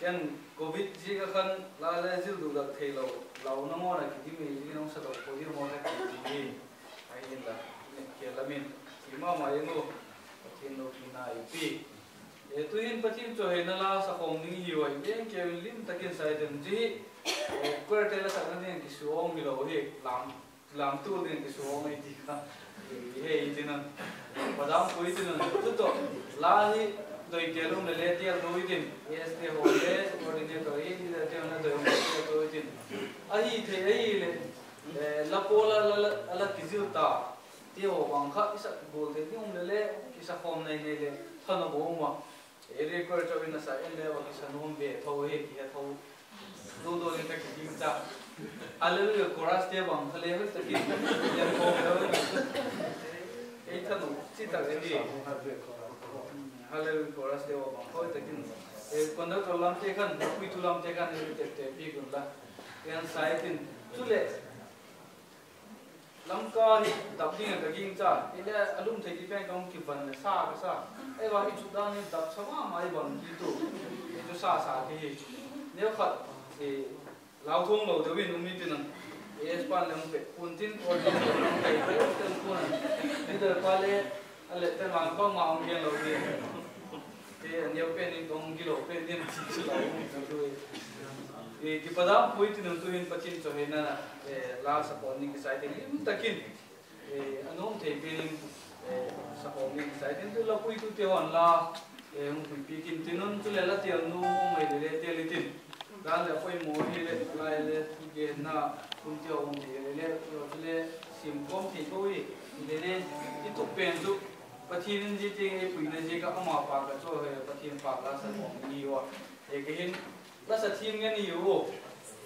Ken covid ziak a khan la le zil dukdak theilo, launa ngawn a kidim ei ziakin hung sa lo kho diam maw ka ti hi. Ahinla, ne kia lamin, ti ma ma eng u, Pathian lopina i pi. E, tuhin Pathian chu hina la sa khawm ding hi ua, i veng keu in lim takin sa i tem zi hi. E, kuerte la sakna ding kisuang hilo hi, lam, lam tu ding kisuang ei ti kha. E, hei ti nan. Padam pui ti nan. Tu to, la hi doi te lum le le tial tu i tin. Yes, te ho le, coordinator i, leader te ho na doi um tial tu i tin. Ahi thei, ahi le, e, la pawl a la, la, la kizil ta. Ti haw bang kha, i sa gual thei ding um le le, i sa khawm nei nei le, thanop a um a. E, record chau in a sa en le, va kisa nuam ve tho, he kihe tho. Dudu le ka kiding cha. Hallelujah chorus te bang kha le, hoi ta ki. Yan ko le, hoi ta ki. Ei thanop chi ta ve di. Hallelujah chorus te bang, hoi ta ki. E, conductor lam te khan, puitu lam te khan, e, te te pi kun la. Yan sa i tin, chu le. Lamka hi dap ding a ka ging cha, i le a lum thei ti pen ka hung kivan le sa ka sa. Ei va hi chu dan hi dap sa ma ma i bang ki tu. Ei chu sa sa ki hi. Neu khat, e, lau thong lo deu in um i tin an. E, span le hung pe kun tin ko ni ko ni pe pe pe kun an. Ni deu pa le a le te ma ko ma hung gen lo ni. Te a neu pen in kong gilo pen din ti chu la um tu e. E, kipadam pui tin un tuhin Pathian chu hina, e, la sa khawm ding kisa i tin lim takin, e, a nuam thei pen in, e, sa khawm ding kisa i tin tu la puitu te hon la, e, hung puipi kin tin un chu le la tial nu hung mai le le tial i tin. Dan le a poimaw hi le, lai le, thugenna, hun ti a um thei le le, lo chu le, sim khawm thei ko i, le le, i tup pen chu, Pathian in zia tiang ei puina ziak a ama pâk a chu he, Pathian pâk la sa khawm ni ua. E, kei hin, la sa thiam ngen i u.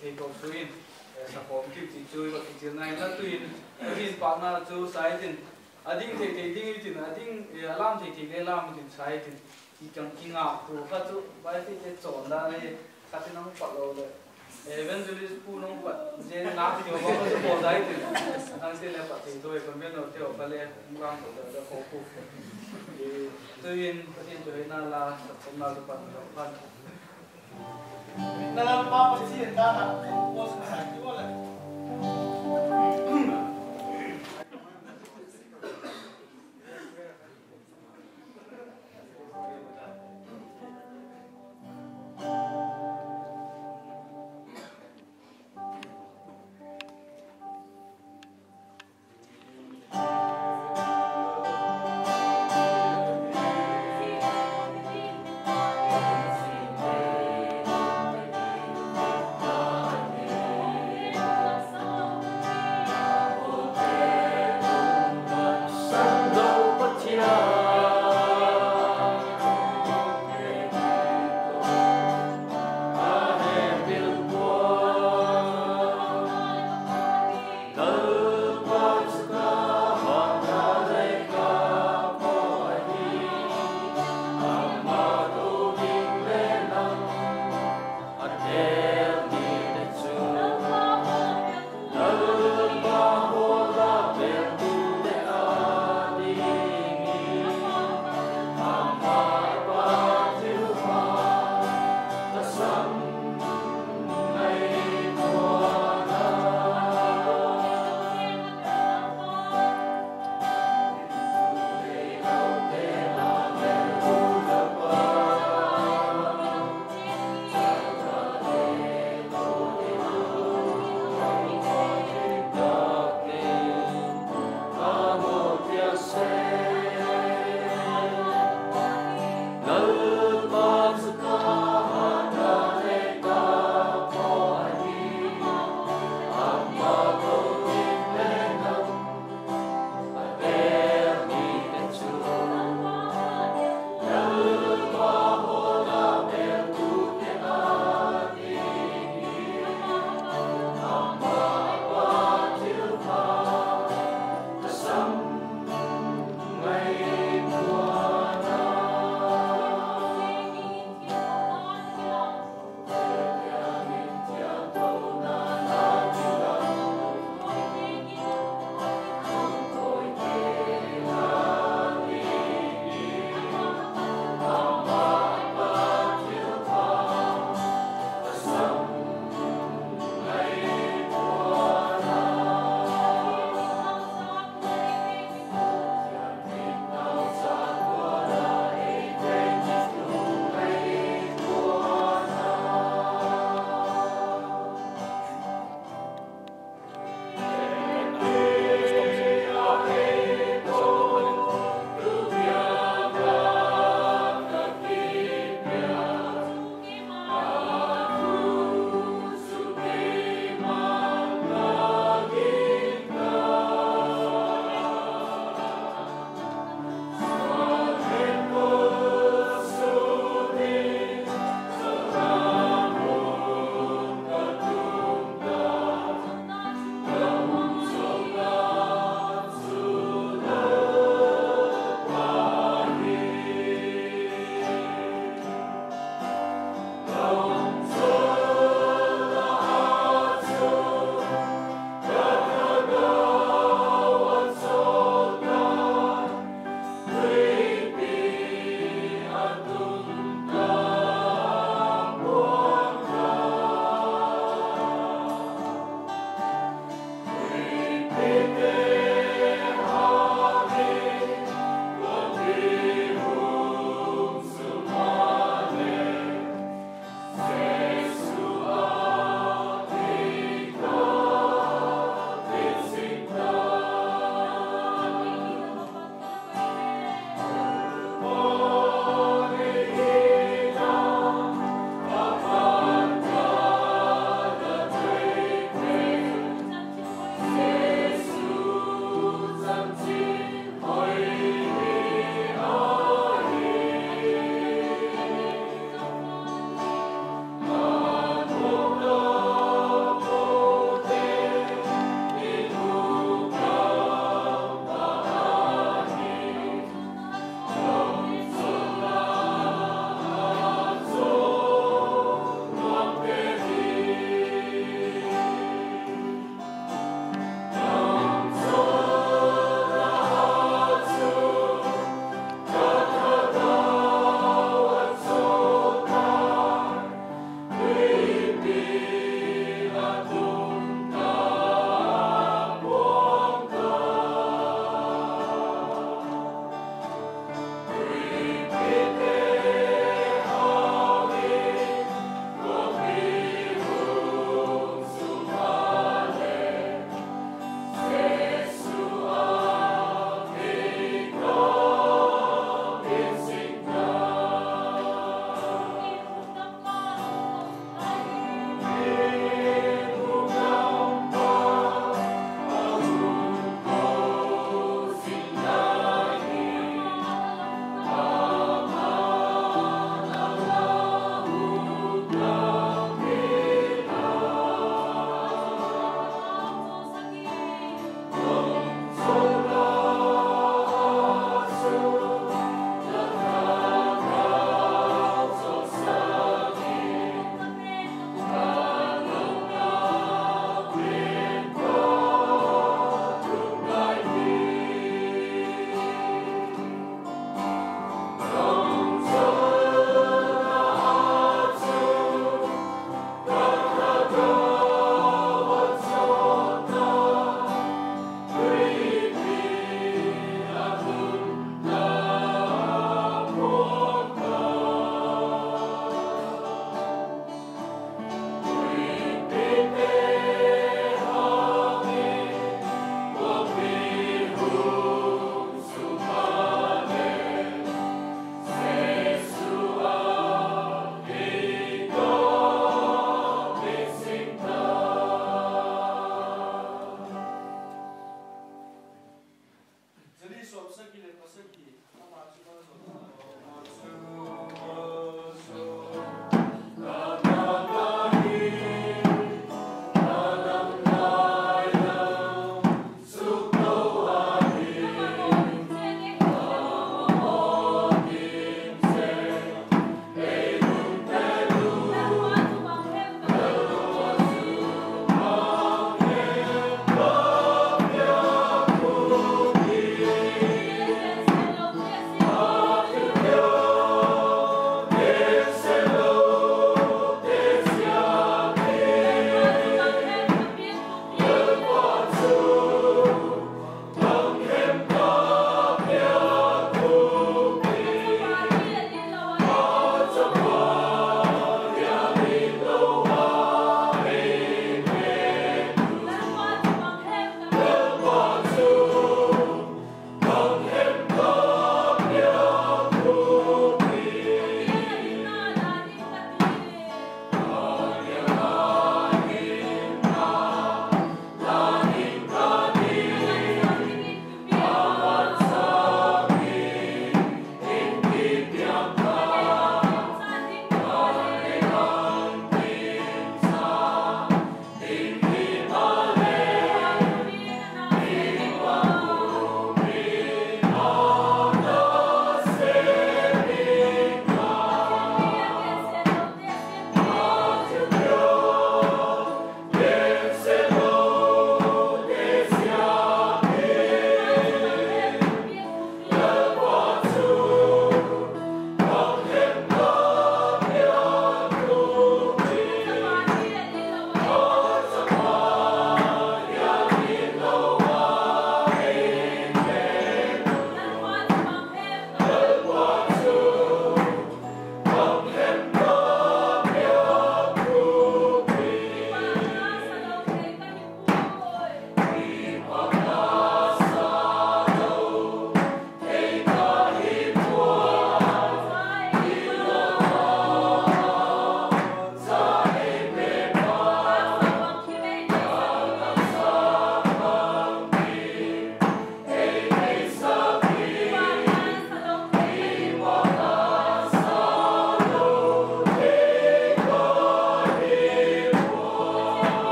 Thei ko su in, e, sa khawm kit ti chu, va kichialna in la tu in, Pathian pâkna chu sa i tin, a ding thei thei ding i tin, a ding, e, a lam thei thei le lam i tin sa i tin. I kang kingak tu kha chu, Bible te chawn dan le, khat in a hung pat lo le. Evangelist pu nung pat, zia ngak ti haw kha chu bawl dai tin. Nang ti le pat thei tu e, convener te haw kha le, nang ko le kho pu. E, tuin, Pathian chu hina la, sa khawmna chu pan lo pan. Na Lalpa Pathian dan a, post na sa ki wa le.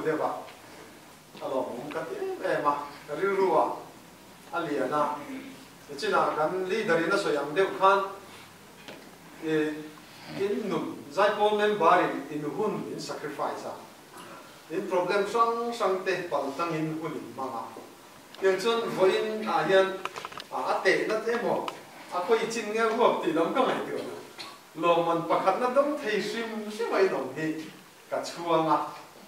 deu a, a lawm um ka ti em em a, ka rilru a, a lian a. China kan leader in a soi ang deu khan, in nun, zaipawl member in in hun in sacrifice a, in problem hrang hrangte paltang in hun in mang a. Tiang chun vawiin a hian, a, a tehna te emaw, a khoi chin nge huap ti lam ka ngaituana, lawmman pakhatna dawng thei hrim hrim a in awm hi ka chuang a,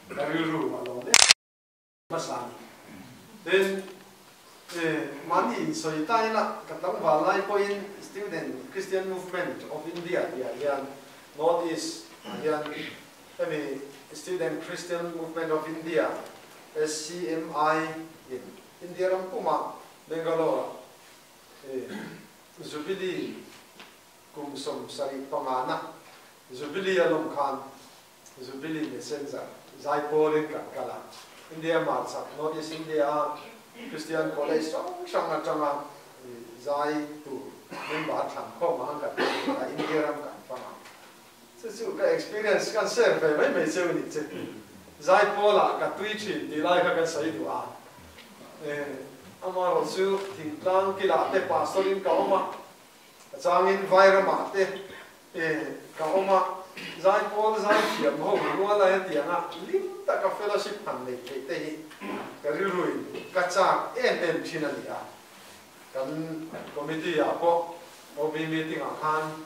ka rilru a lawm e. Masa ni. Tin, mani in sawi ta ila, ka tlangval lai pawhin Student Christian Movement of India tia hian, North East a hian, hemi Student Christian Movement of India, S C M I, in India ram puma, Bangalore, Jubilee kum sawmsarih pangana, Jubilee a lawm khan, Jubilee Messenger, zaipawl in kan kal a. India marchak, North East India a, Christian College hrang hrang atanga, zai tu member thlang khawm a hang kan, India ram kan pang a. Chu chu ka experience kan share ve mai mai cheu ni che. Zaipawl ah ka tui ṭhin ti lai kha kan sawi duh a. Amahaw chu thingtlang kil ah te pastor in ka awm a, a changin vai ram ah te ka awm a, zaipawl zai thiam ho rual a hetiang ah lim tak a fellowship han nei thei te hi ka rilru in ka châk em em ṭhin a ni a. Kan committee ah pawh, O B meeting ah khan,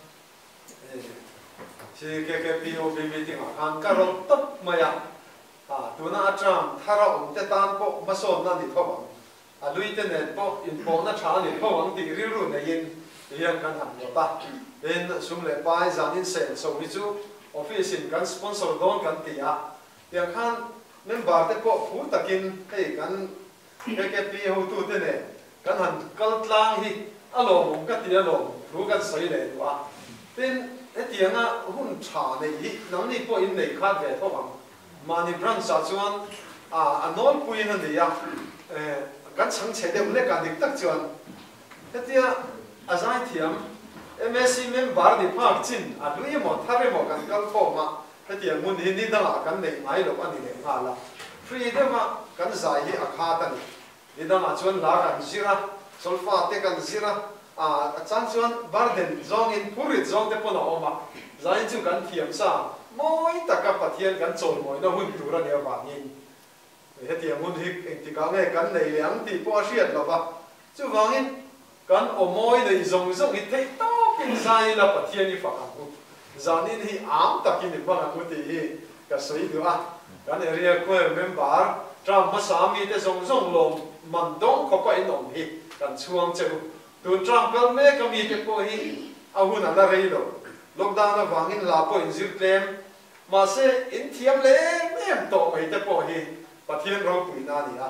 C K K P O B meeting ah khan ka rawt tawp mai a. Tuna a term thar a awmte tan pawh hmasawnna ni tho ang, a luite nen pawh inpawlna ṭha a ni tho ang tih rilru nei in, hian kan han rawt a. Tin, sum leh pai zan in seng so hi chu office in kan sponsor dawn kan ti a. Tiang khan memberte pawh phu takin hei kan K K P hotute nen kan han kal tlang hi a lawmawm ka ti a, lawmthu kan sawi leh duh a. Tin, hetiang a hun ṭha nei hi nangni pawh in nei khat ve tho ang. Mahni branch ah chuan a nawlpui in a nei a, kan chhang chhe deuh lek a dik tak chuan. Hetia a zai thiam, M A C member ni phak chin a lui emaw thar emaw kan kal khawm a, hetiang hun hi ni dang ah kan nei ngai lo a ni leh nghal a. Freedom a kan zai hi a khat a ni. Ni dang ah chuan la kan zir a, solfa te kan zir a, a chang chuan burden zawngin phurrit zawng te pawn a awm a, zanin chu kan thiam sa mawi taka Pathian kan chawimawina hun tur a nih avangin, hetiang hun hi engtikah nge kan nei leh ang tih pawh a hriat lo va. Chuvangin kan aw mawi nei zawng zawng hi theihtawpin zai ila Pathian i fak ang u, zanin hi âng takin i hmang ang u tih hi ka sawi duh a. Kan area choir member, term hmasa mite zawng zawng lawmman dawng khawpa in awm hi kan chhuang che u. Tun term kal mek a mite pawh hi a hun a la rei lo. Lockdown avangin la pawh in zir tlem. Mahse, in thiam lem em tawh mai te pawh hi Pathian ropuina a ni a.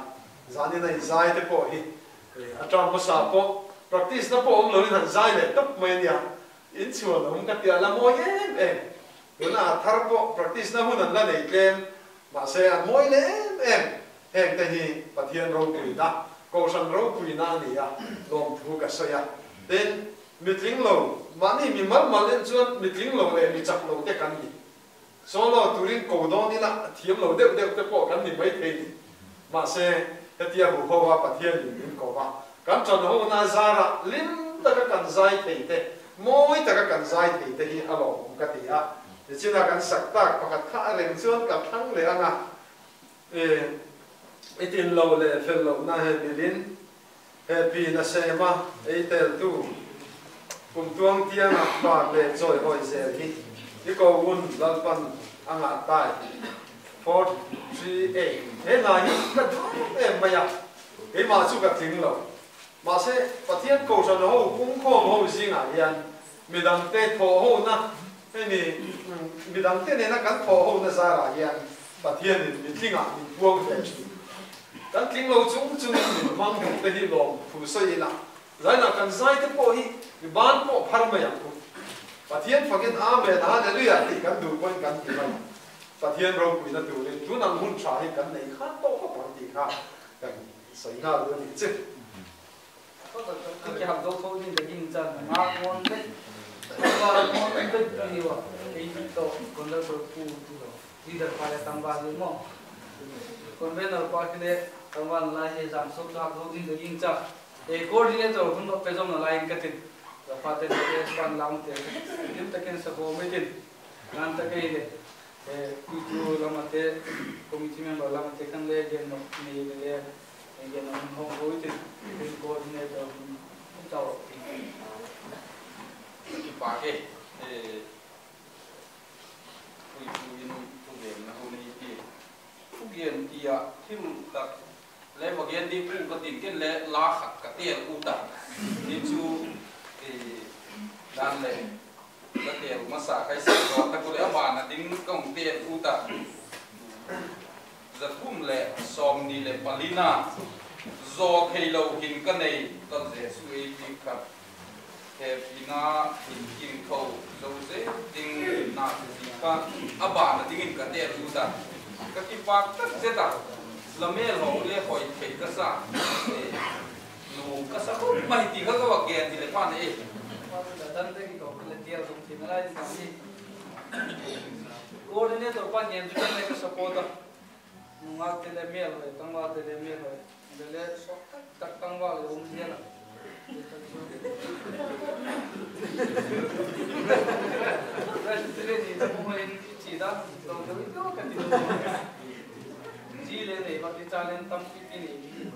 Zanin a i zai te pawh hi, a term hmasa pawh practice na pawh awm lo in han zai leh tawp mai a nia. In chhuan a um ka tia la mawi em em. Tuna a thar pawh practice na hun an la nei tlem. Mahse, a mawi lem em. Hengte hi Pathian ropuina, Kohhran ropuina a ni a, lawmthu ka sawi a. Tin, mi tling lo, mahni mimal mal in chuan mi tling lo leh mi chak lo te kan ni. Solo turin ko dawn ila thiam lo deuh deuh te pawh kan ni mai thei ni. Mahse, hetia huhova Pathian min min ko a, kan ṭanhona zara lim taka kan zai thei te, mawi taka kan zai thei te hi a lawmawm ka ti a. Nichina kan sak tak pakhat kha a reng chuan ka thlang leh ang a. I tin lo leh fel lohna hemil in, hepi nasem a ei teltu, kumtuang tiang ah pâk leh chawihawi zel hi i ko un, Lalpan a ngah tai. Four three eight, he hna hi ka duh em mai a, keimah chu ka tling lo. Mahse, Pathian Kohhran ho pungkhawm ho zingah hian midangte thawhhona, hemi, midangte nena kan thawhhona zarah hian Pathian in mitling ah min puang ve ṭhin. Kan tling lo chung chungin min hmang duh te hi lawmthu sawi ila, zaina kan zai te pawh hi mi ban pawh phar mai ang u. Pathian fakin amen, hallelujah tih kan duh pawhin kan ti mai. Pathian ropuina turin tun ang hun ṭha hi kan nei khan tawh khawp ang tih kha kan sawi nghal dawn a ni chu. Ka kihak zo tho ding ka ging chan, ngak ngawn vek, tangval ngawn vek tu hi ua, kei tawh Gondal Kawlpu tu lo, leader pa le tangval hi maw. Convener pa khi le, tangval lai he zam sawt chu hak zo ding ka ging cha. E, coordinator hun nop pe zom nalai in ka tin. Ka pa te le, S one lam te, lim tak in sa ko mai tin. Ngan ta kei le, e, tu tu lam a te, committee member lam a te khan le, gen nop nei le le, e, gen nop hong ko i tin. Tin coordinator hun, hun chau. Kipak e, e, Puitu in thugenna hun ei ti. Thugen ti a thil tak le va gen ding pu ka tin, ken le la khat ka tel u ta. Hi chu, e, dan le ka tel masa ka i sa zaw tak u le a ban a ding ka hung tel u ta. Za thum leh sawmni leh palina, zaw theilo hin ka nei, ka Jesu ei piak kha. Hepina hin kingtho zo zel ding na ti kha, a ban a dingin ka tel u ta. Ka kipak tak zet a, la mêl haw le hoi thei ka sa, nuam ka sa khop mai ti kha ka va gen hi leh pan e. Pa chu la dan te kiko ka le tel zong ti nalai sa ni. Coordinator pa gen chu ken le ka support a. Nungak te le mêl hoi, tangval te le mêl hoi. Le le sawt tak tak tangval le um zel a. President ni ta mo in chi da, lo lo ka ti lo. Chi le nei ba ti, challenge tampi ti nei.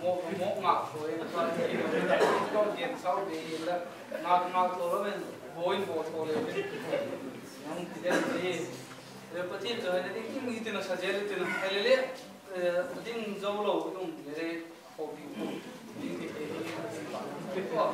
Mo, mo ngak ko e, ka ti ko, ka gen sau de la, ngak, ngak to lo men, bo in bo to le. Nang ti den ni. Le Pathian chu hena ding, ding hi tin a sa zel tin a. Ai le le, e, ding zo lo, ding le le, ko pi ko. Ding ti te, ding ti ko.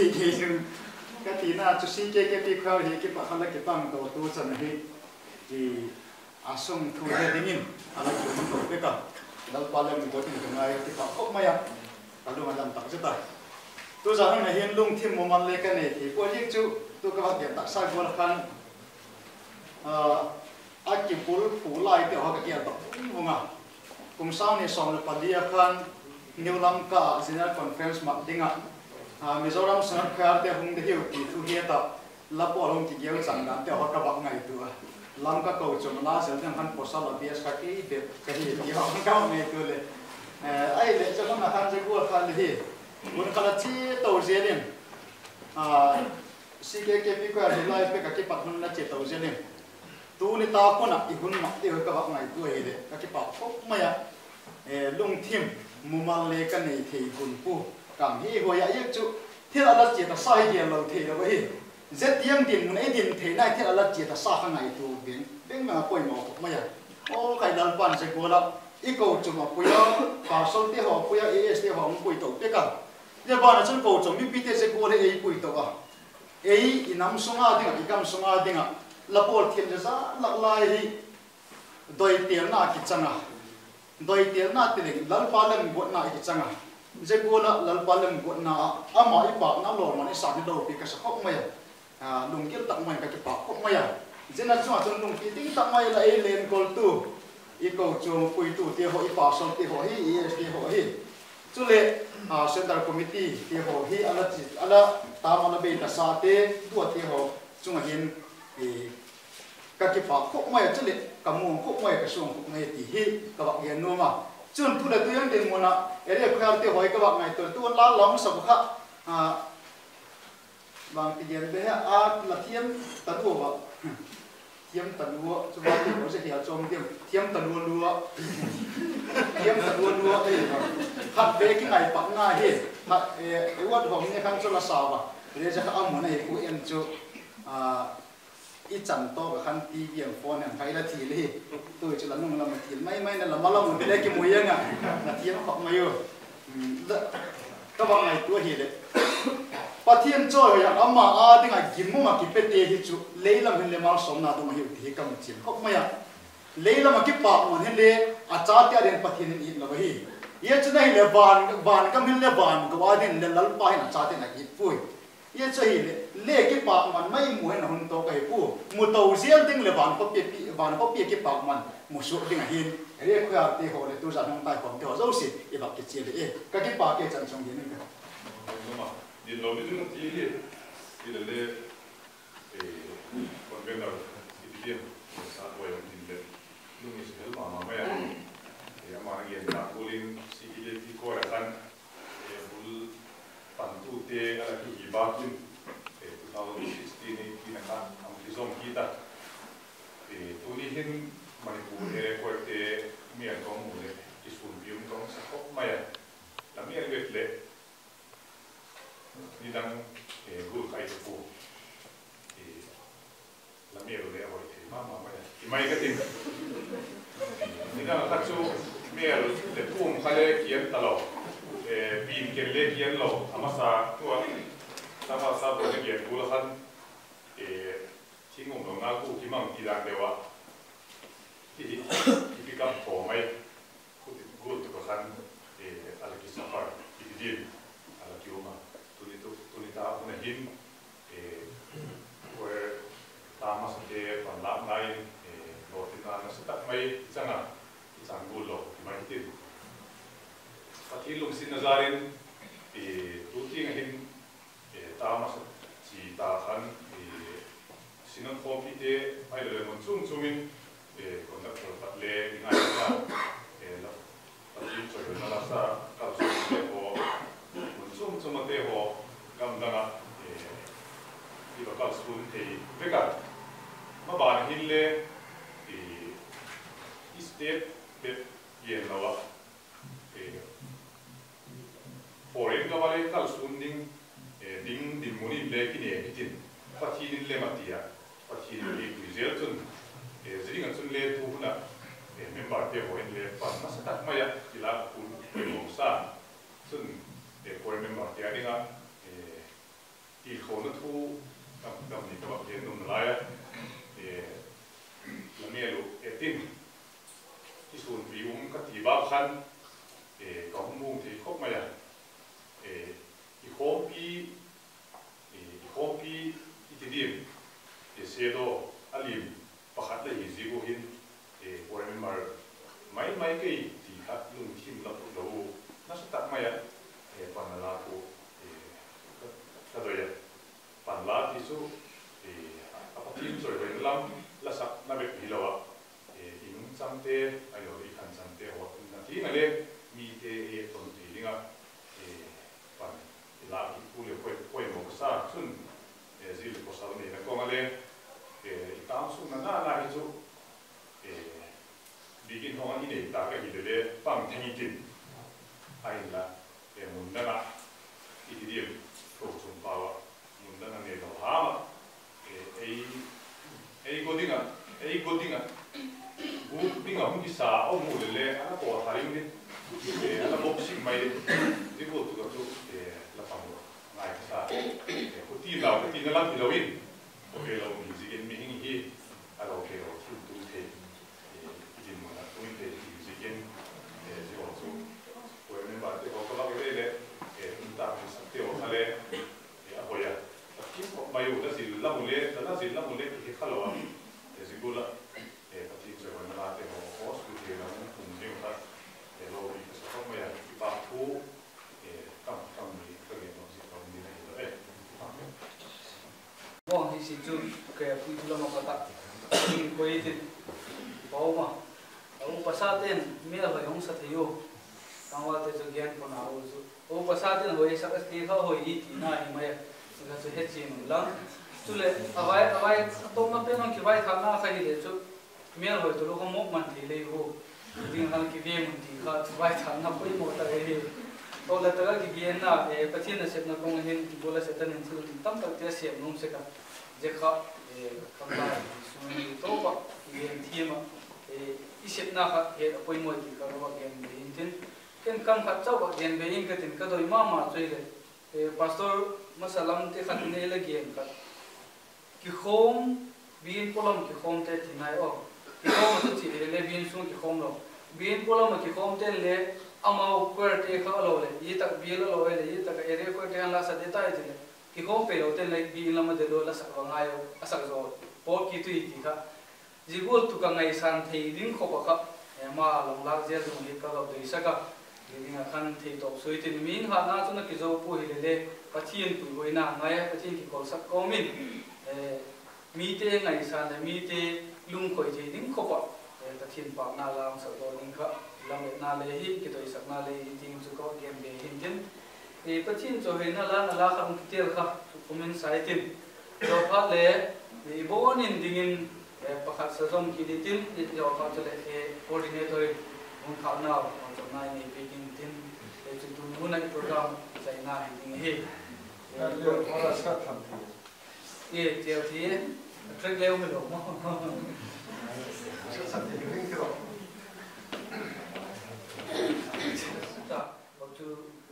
Hi hi chun, ka tina chu C K K P Choir hi kipat khan la kipang to tu chan ahi. I a sung thu he dingin a la kium to pek a. Lalpa lem ko tin ka ngai kipat khop mai a. Ka lung a dam tak zet a. Tu zan hun a hin lungthim mumal le ka nei thei pua dik chu tu ka va gen taksa gual khan, a, a kibul phu lai te haw ka kial tak vung vung a. Kum sâng ni sawm le pali a khan New Lamka General Conference mat ding ah, a, Mizoram Synod Choir te hung de hiu ti thu hiat ah, la pawl hung kigeu chang dan te haw ka va ngaitua a. Lamka kochuam la zel ding khan pawsal a bias kha kei bep ka hi ti haw ka va ngaitua le. Eh, ahileh chu hun a khan zia gual khan le hi. Hun kha la chia to zel in, a, C K K P Choir hi lai pek a kipat hun la chia to zel in. Tuni tak hun ah i hun mat te haw ka va ngaitua ahileh ka kipak khop mai a. Eh, lungthim mumal le ka nei thei hun pu kam hi huai a, i chu thil a la chia ta sa hi gel lo thei lo ahi. Zia tiang dinmun ei din theina thil a la chia ta sa kha ngaitua beng beng a poimaw khop mai a. Aw khai, Lalpa'n zia gual ah i kochuam a pui a, pastor te haw pui a, A S te haw hung pui to pek a. Zia ban ah chun kochuam mipite zia gual hi ei pui to a. Ei i nam sung a ding ah, i gam sung a ding ah la pawl thil zia za lak lai hi doitelna kichang a. Doitelna ti leng Lalpa lemguatna i kichang a. Zia gual ah Lalpa lemguatna ah ama i pâkna lawmman i sâng hi lopi ka sa khop mai a. A, lunggil tak mai ka kipak khop mai a. Zia na chung ah chun lungpi ding tak mai la ei lenkoltu, i kochuam puitute haw, i pastorte haw hi, A S te haw hi, chuleh, a, central committeete haw hi a la chi, a la tam a la bei ta sate, tuate haw chung ah hin, i, ka kipak khop mai a, chuleh ka muang khop mai, ka suang khop mai ti hi ka va gen nuam a. Chun tu leh tu hian dinmun ah area choirte haw hi ka va ngaitua, tu la la hung sa kha, a, bangti gen be he a, la thiam talua va. Thiam talua chu va ti lo se hia chawm tiam, thiam talua lua. Thiam talua lua ei va. Khat ve kingaipatna hi, khat, eh, award hawm ni khan chu la sa va. Leh zia kha a mun ahi pu em chu, a, i chan tawk a khan T V em phone em kha i la thil hi. Tu chu la nung lam a thil mai mai na, la ma lam u le kimu ing a, la thiam khop mai u. Ka va ngaitua ahileh, Pathian chawihoi ah ama â ding ah gimum ah kipete hi chu lei lam hin le malsawmna dong ahiu ti hi ka mu chian khop mai a. Lei lam ah kipakman hin le a chate â ding Pathian in it lo ahi. Zia chun ahileh van, van gam hin le van gam â ding le Lalpa hin a chate in a it puai. Zia chu ahileh, le kipakman mai mu hin a hun tawk ahi pua. Mu to zel ding leh van khawpi, van khawpi kipakman mu suak ding ahi'n, area choirte haw leh tu zan hung taikhawmte haw zosia i va kichial e. Ka kipak e, chan chung ding in ka. Noma, din lo ni ding ti hi, ti le le, eh, convener, i ti diam, sa buai ang din le, lung i hel ma ma mai a. Eh, ama na gen tak gual in C K K P Choir a khan, eh, bul pantute a la kihi bâk in, eh, two thousand sixteen eighteen a khan a hung kizom kit a. Eh, tuni hin Manipur area choirte mêl ka hung mu leh, i sun pium ka hung sa khop mai a. La mêl bep leh, nidang, eh, gul khai tu pua. Eh, la mêl u le a hoi thei ma ma mai a, i mai ka tin. Nidang kha chu mêl leh tum kha le kian ta lo. Eh, bin ken le kian lo. A masa tua, tama sa bo le kian kul a khan, eh, thing um lo na ku kimang ti dan deu a. Ti hi, i pick up thaw mai. Khuti gul tu ka khan, eh, a la ki suffer, i ti din, a la ki um a. Tuni tu, tuni ta hun a hin, eh, choir ta masate panlâkna in, eh, lawtinna nasa tak mai i chang a, i chang gul lo ti mai hitin. Pathian lungsiatna zâl in, eh, tu tiang a hin, eh, ta masa chi ta khan, eh, Synod khawmpite, ahiloleh mun chuam chuam in, eh, conductor pat le i ngai ta, eh, la, Pathian chawihoi na la sa, kalsuante haw, mun chuam chuam ate haw, gam dang ah, eh, i va kalsuan thei vek a. Maban hin le, eh, i state bep gen lo a, eh, foreign gam a le kalsuan ding, eh, ding dinmun in le kinêm hitin, Pathian in lem a ti a, Pathian in lem tui zel chun, eh, zia ding ah chun le tu hun ah, eh, memberte haw in le pan nasa tak mai ah i lâk pui, pui mawng sa chun, eh, choir memberte â ding ah, eh, Kikhawmna thu, kam, kam ni ka va gen nuam nalai a, la mêl uh et in, kisuanpi um ka ti bak khan, ka hung muang thei khop mai a. Kikhawmpi, kikhawmpi i ti diam, shadow a liam pakhat la hi ziak uh hin, board member mai mai kei ti kha lungthim la put lo u, nasa tak mai a, panla thu ka doi a. Panla ti chu, a Pathian chawihoina lam la sakna bep hilo a, i nungchangte, ahiloleh i khanchangte haw na ti na le, mite ei ton thei ding a, pan i lâk hi tu le poimaw ka sa chun, zia le pawsal neina kawng a le, i tâng sung na na na hi chu, biakin hawng a i nei ta ka hi le le pang theng i tin, ahinla, mun dang ah, i ti diam, kochuam pau ah, mun dang a neilo ham ah, ei, ei go ding ah, ei go ding ah, gûk ding ah hung kisa a um u le le a la pawtha ding di, a la boxing mai di, zia gual tu ka chu, la pang ngai ka sa, khuti lau ka tina lam hilo in, khawvel a um hi ziakin mihing hi, a lo kei lo thil tu thei, i dinmun a tung thei hi ziakin, zia haw chu, board memberte haw ka vak le le, tum tak hi sakte haw kha le, a hoi a, Pathian khop mai u, la zil lam u le, la zil lam u le kihe kha lo a, zia gual ah, Pathian chawihoina late haw, host tu thei lam um ding kha, lopi ka sa khop mai a, kipak thu, kam, kam ni ka gen nop zia ka um ding ahilo e. Amen. Bang hi si chu, ka puitu lam a pat ah, koi tin, pau ma, a upasate'n mêlhoi hung sa thei u, tangvalte chu gen pawna u chu, upasate'n hoi sak a ti kha hoi i tina hi mai a, zia kha chu hechian un lang. Chuleh a vai, a vai, a tawpna pen hung kivaithâkna kha hile chu, mêlhoi tawh lo kha mawk man thei lei u, ding kha kiveng un ti kha vaithâkna poimaw tak ahi. Aw, la tak ah kigenna, Pathian nasepna kawng hin kigual a Setan in thil tamtakte a sêm nuam sek a, zia kha, ka lai sung in tawp ah kigen thiam ah, i sepna kha het a poimaw ti kha ka va gen be intin, ken kam khat chau ah gen be ing ka tin ka doi ma ma chu hileh, pastor masa lamte khat in ei la gen kha, kikhawm, biakin pawlam kikhawmte ti nai aw, kikhawm a chu chi hile le biakin sung kikhawm lo, biakin pawlam ah kikhawmte'n le amau choirte kha a lo leh zia tak bial a lo leh zia tak ah area choirte khan la sa de tai ti leh, kikhawm pei lote'n le biakin lam a del ua la sak va ngai u, a sak zaw, pawt kit ui ti kha, zia gual tu ka ngaisan thei ding khop ah kha, ama long lâk zel ding hi ka va doisak a, zia ding ah khan theitawp sui tin, mihing hatna chu na kizo pua hile le, Pathian puihuaina ngai a, Pathian kikholsak kawm in, mite ngaisan leh mite lungkhoi thei ding khop ah, Pathian pâkna la hung sak daw ding kha, lametna le hi, kidoisakna le hi ding chu ka gen be hintin, Pathian chawihoina la na la kha hung kitel kha, chu comment sa i tin, zia phat le, i bawn in dingin, pakhat sa zom kit i tin, zia phat chuleh coordinator in hung khâknau hawmna i nei piak intin, chu tuni hun ah i program zaina hi ding ahi. Tel thei, track leu hilo ma. Chu,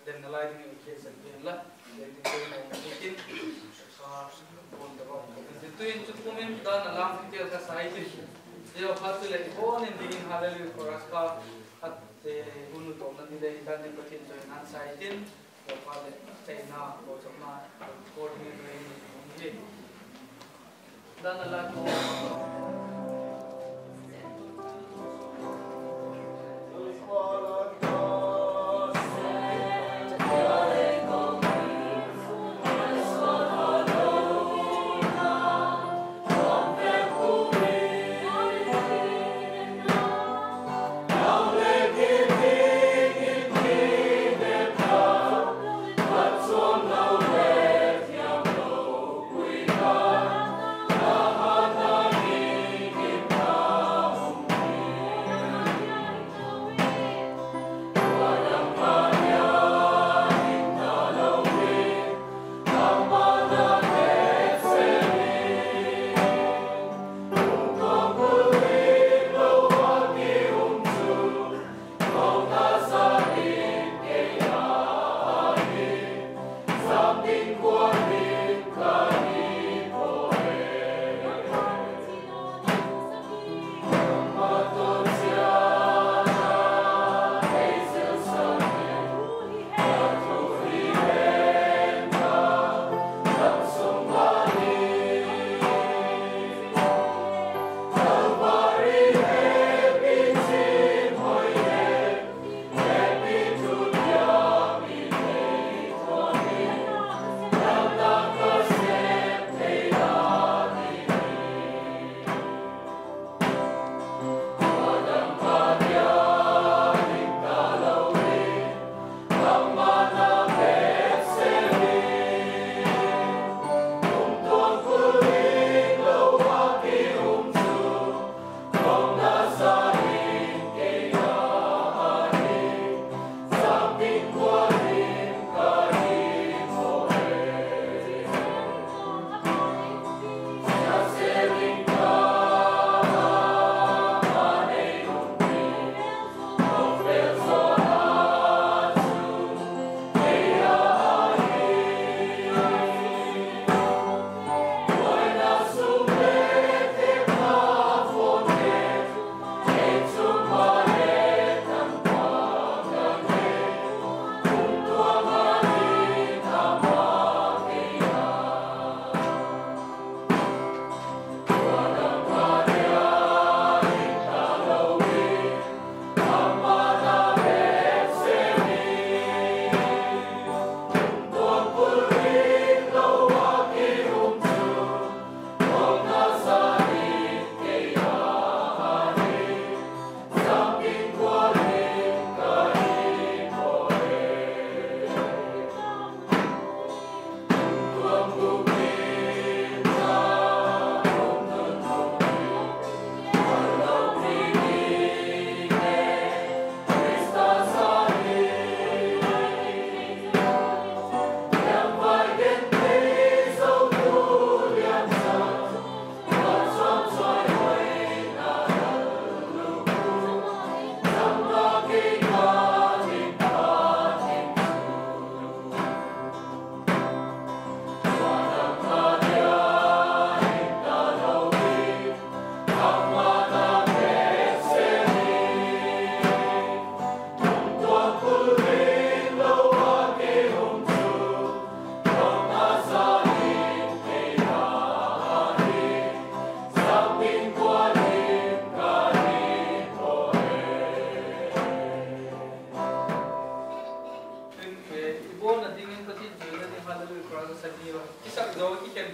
lemna lai ding in kisak ven la, len ding te mo kitin, kha, bon ta ba, tuin chu comment dan a lam kitel kha sa i tin, zia phat chuleh i bawn in dingin Hallelujah chorus kha, a, hun u tawpna ni le hi dan ding Pathian chawihoina sa i tin, zia phat leh, chaina, bawlchapna, coordinator in hung hi. Dan a la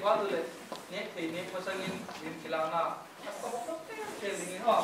Pa tu leh, nêk thei nêk masang in lim kilâkna a ka bawk lo tel tel ding hi haw.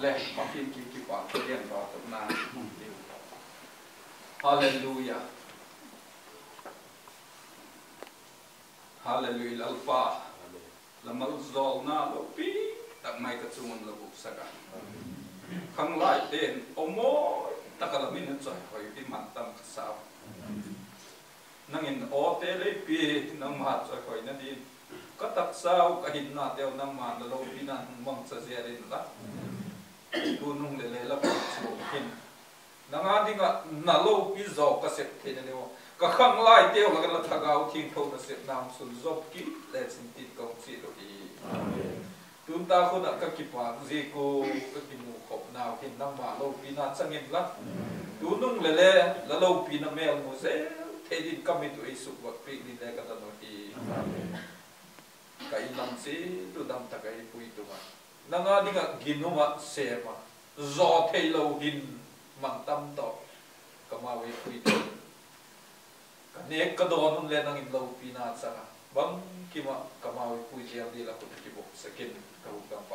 Le, Pathian kiang kipak thu lian va tawpna. Halleluia. Halleluia, Lalpa. La maljawlna lopi tak mai ka chung un la bûksak a. Khanglaite'n aw mawi tak a la min a chawihoi i man tam kha sau. Nang in awte lei pi, nangma chawihoi na din. Ka taksau, ka hinnateu nangma na lopina hung mangcha zel inla, tunung leh le la pi chu hin nang a ding ah na lopi zaw ka sep theina ding uh, ka khanglaiteu lak ah la Thagau Thiangtho nasepna hung sun zawk kit lechin tin ka hung chial uh hi. Tun tak hun ah ka kipak ziak uh, ka kimukhopnau hin nangma lopina chang inla, tunung leh le la lopina mêl mu zel thei dingin ka mit uh ei sukvak piak dingin le ka don uh hi. Sil u dam tak a ei puitung a, nang â ding ah ginum ah sêm a, zaw theilo hin mang tam tawh, ka mau ei puitung. Ka nêk ka dawn hun leh nang in lopina chang a, bangkim ah ka mau ei pui zel ding la khut a kibawksak in ka hukdampa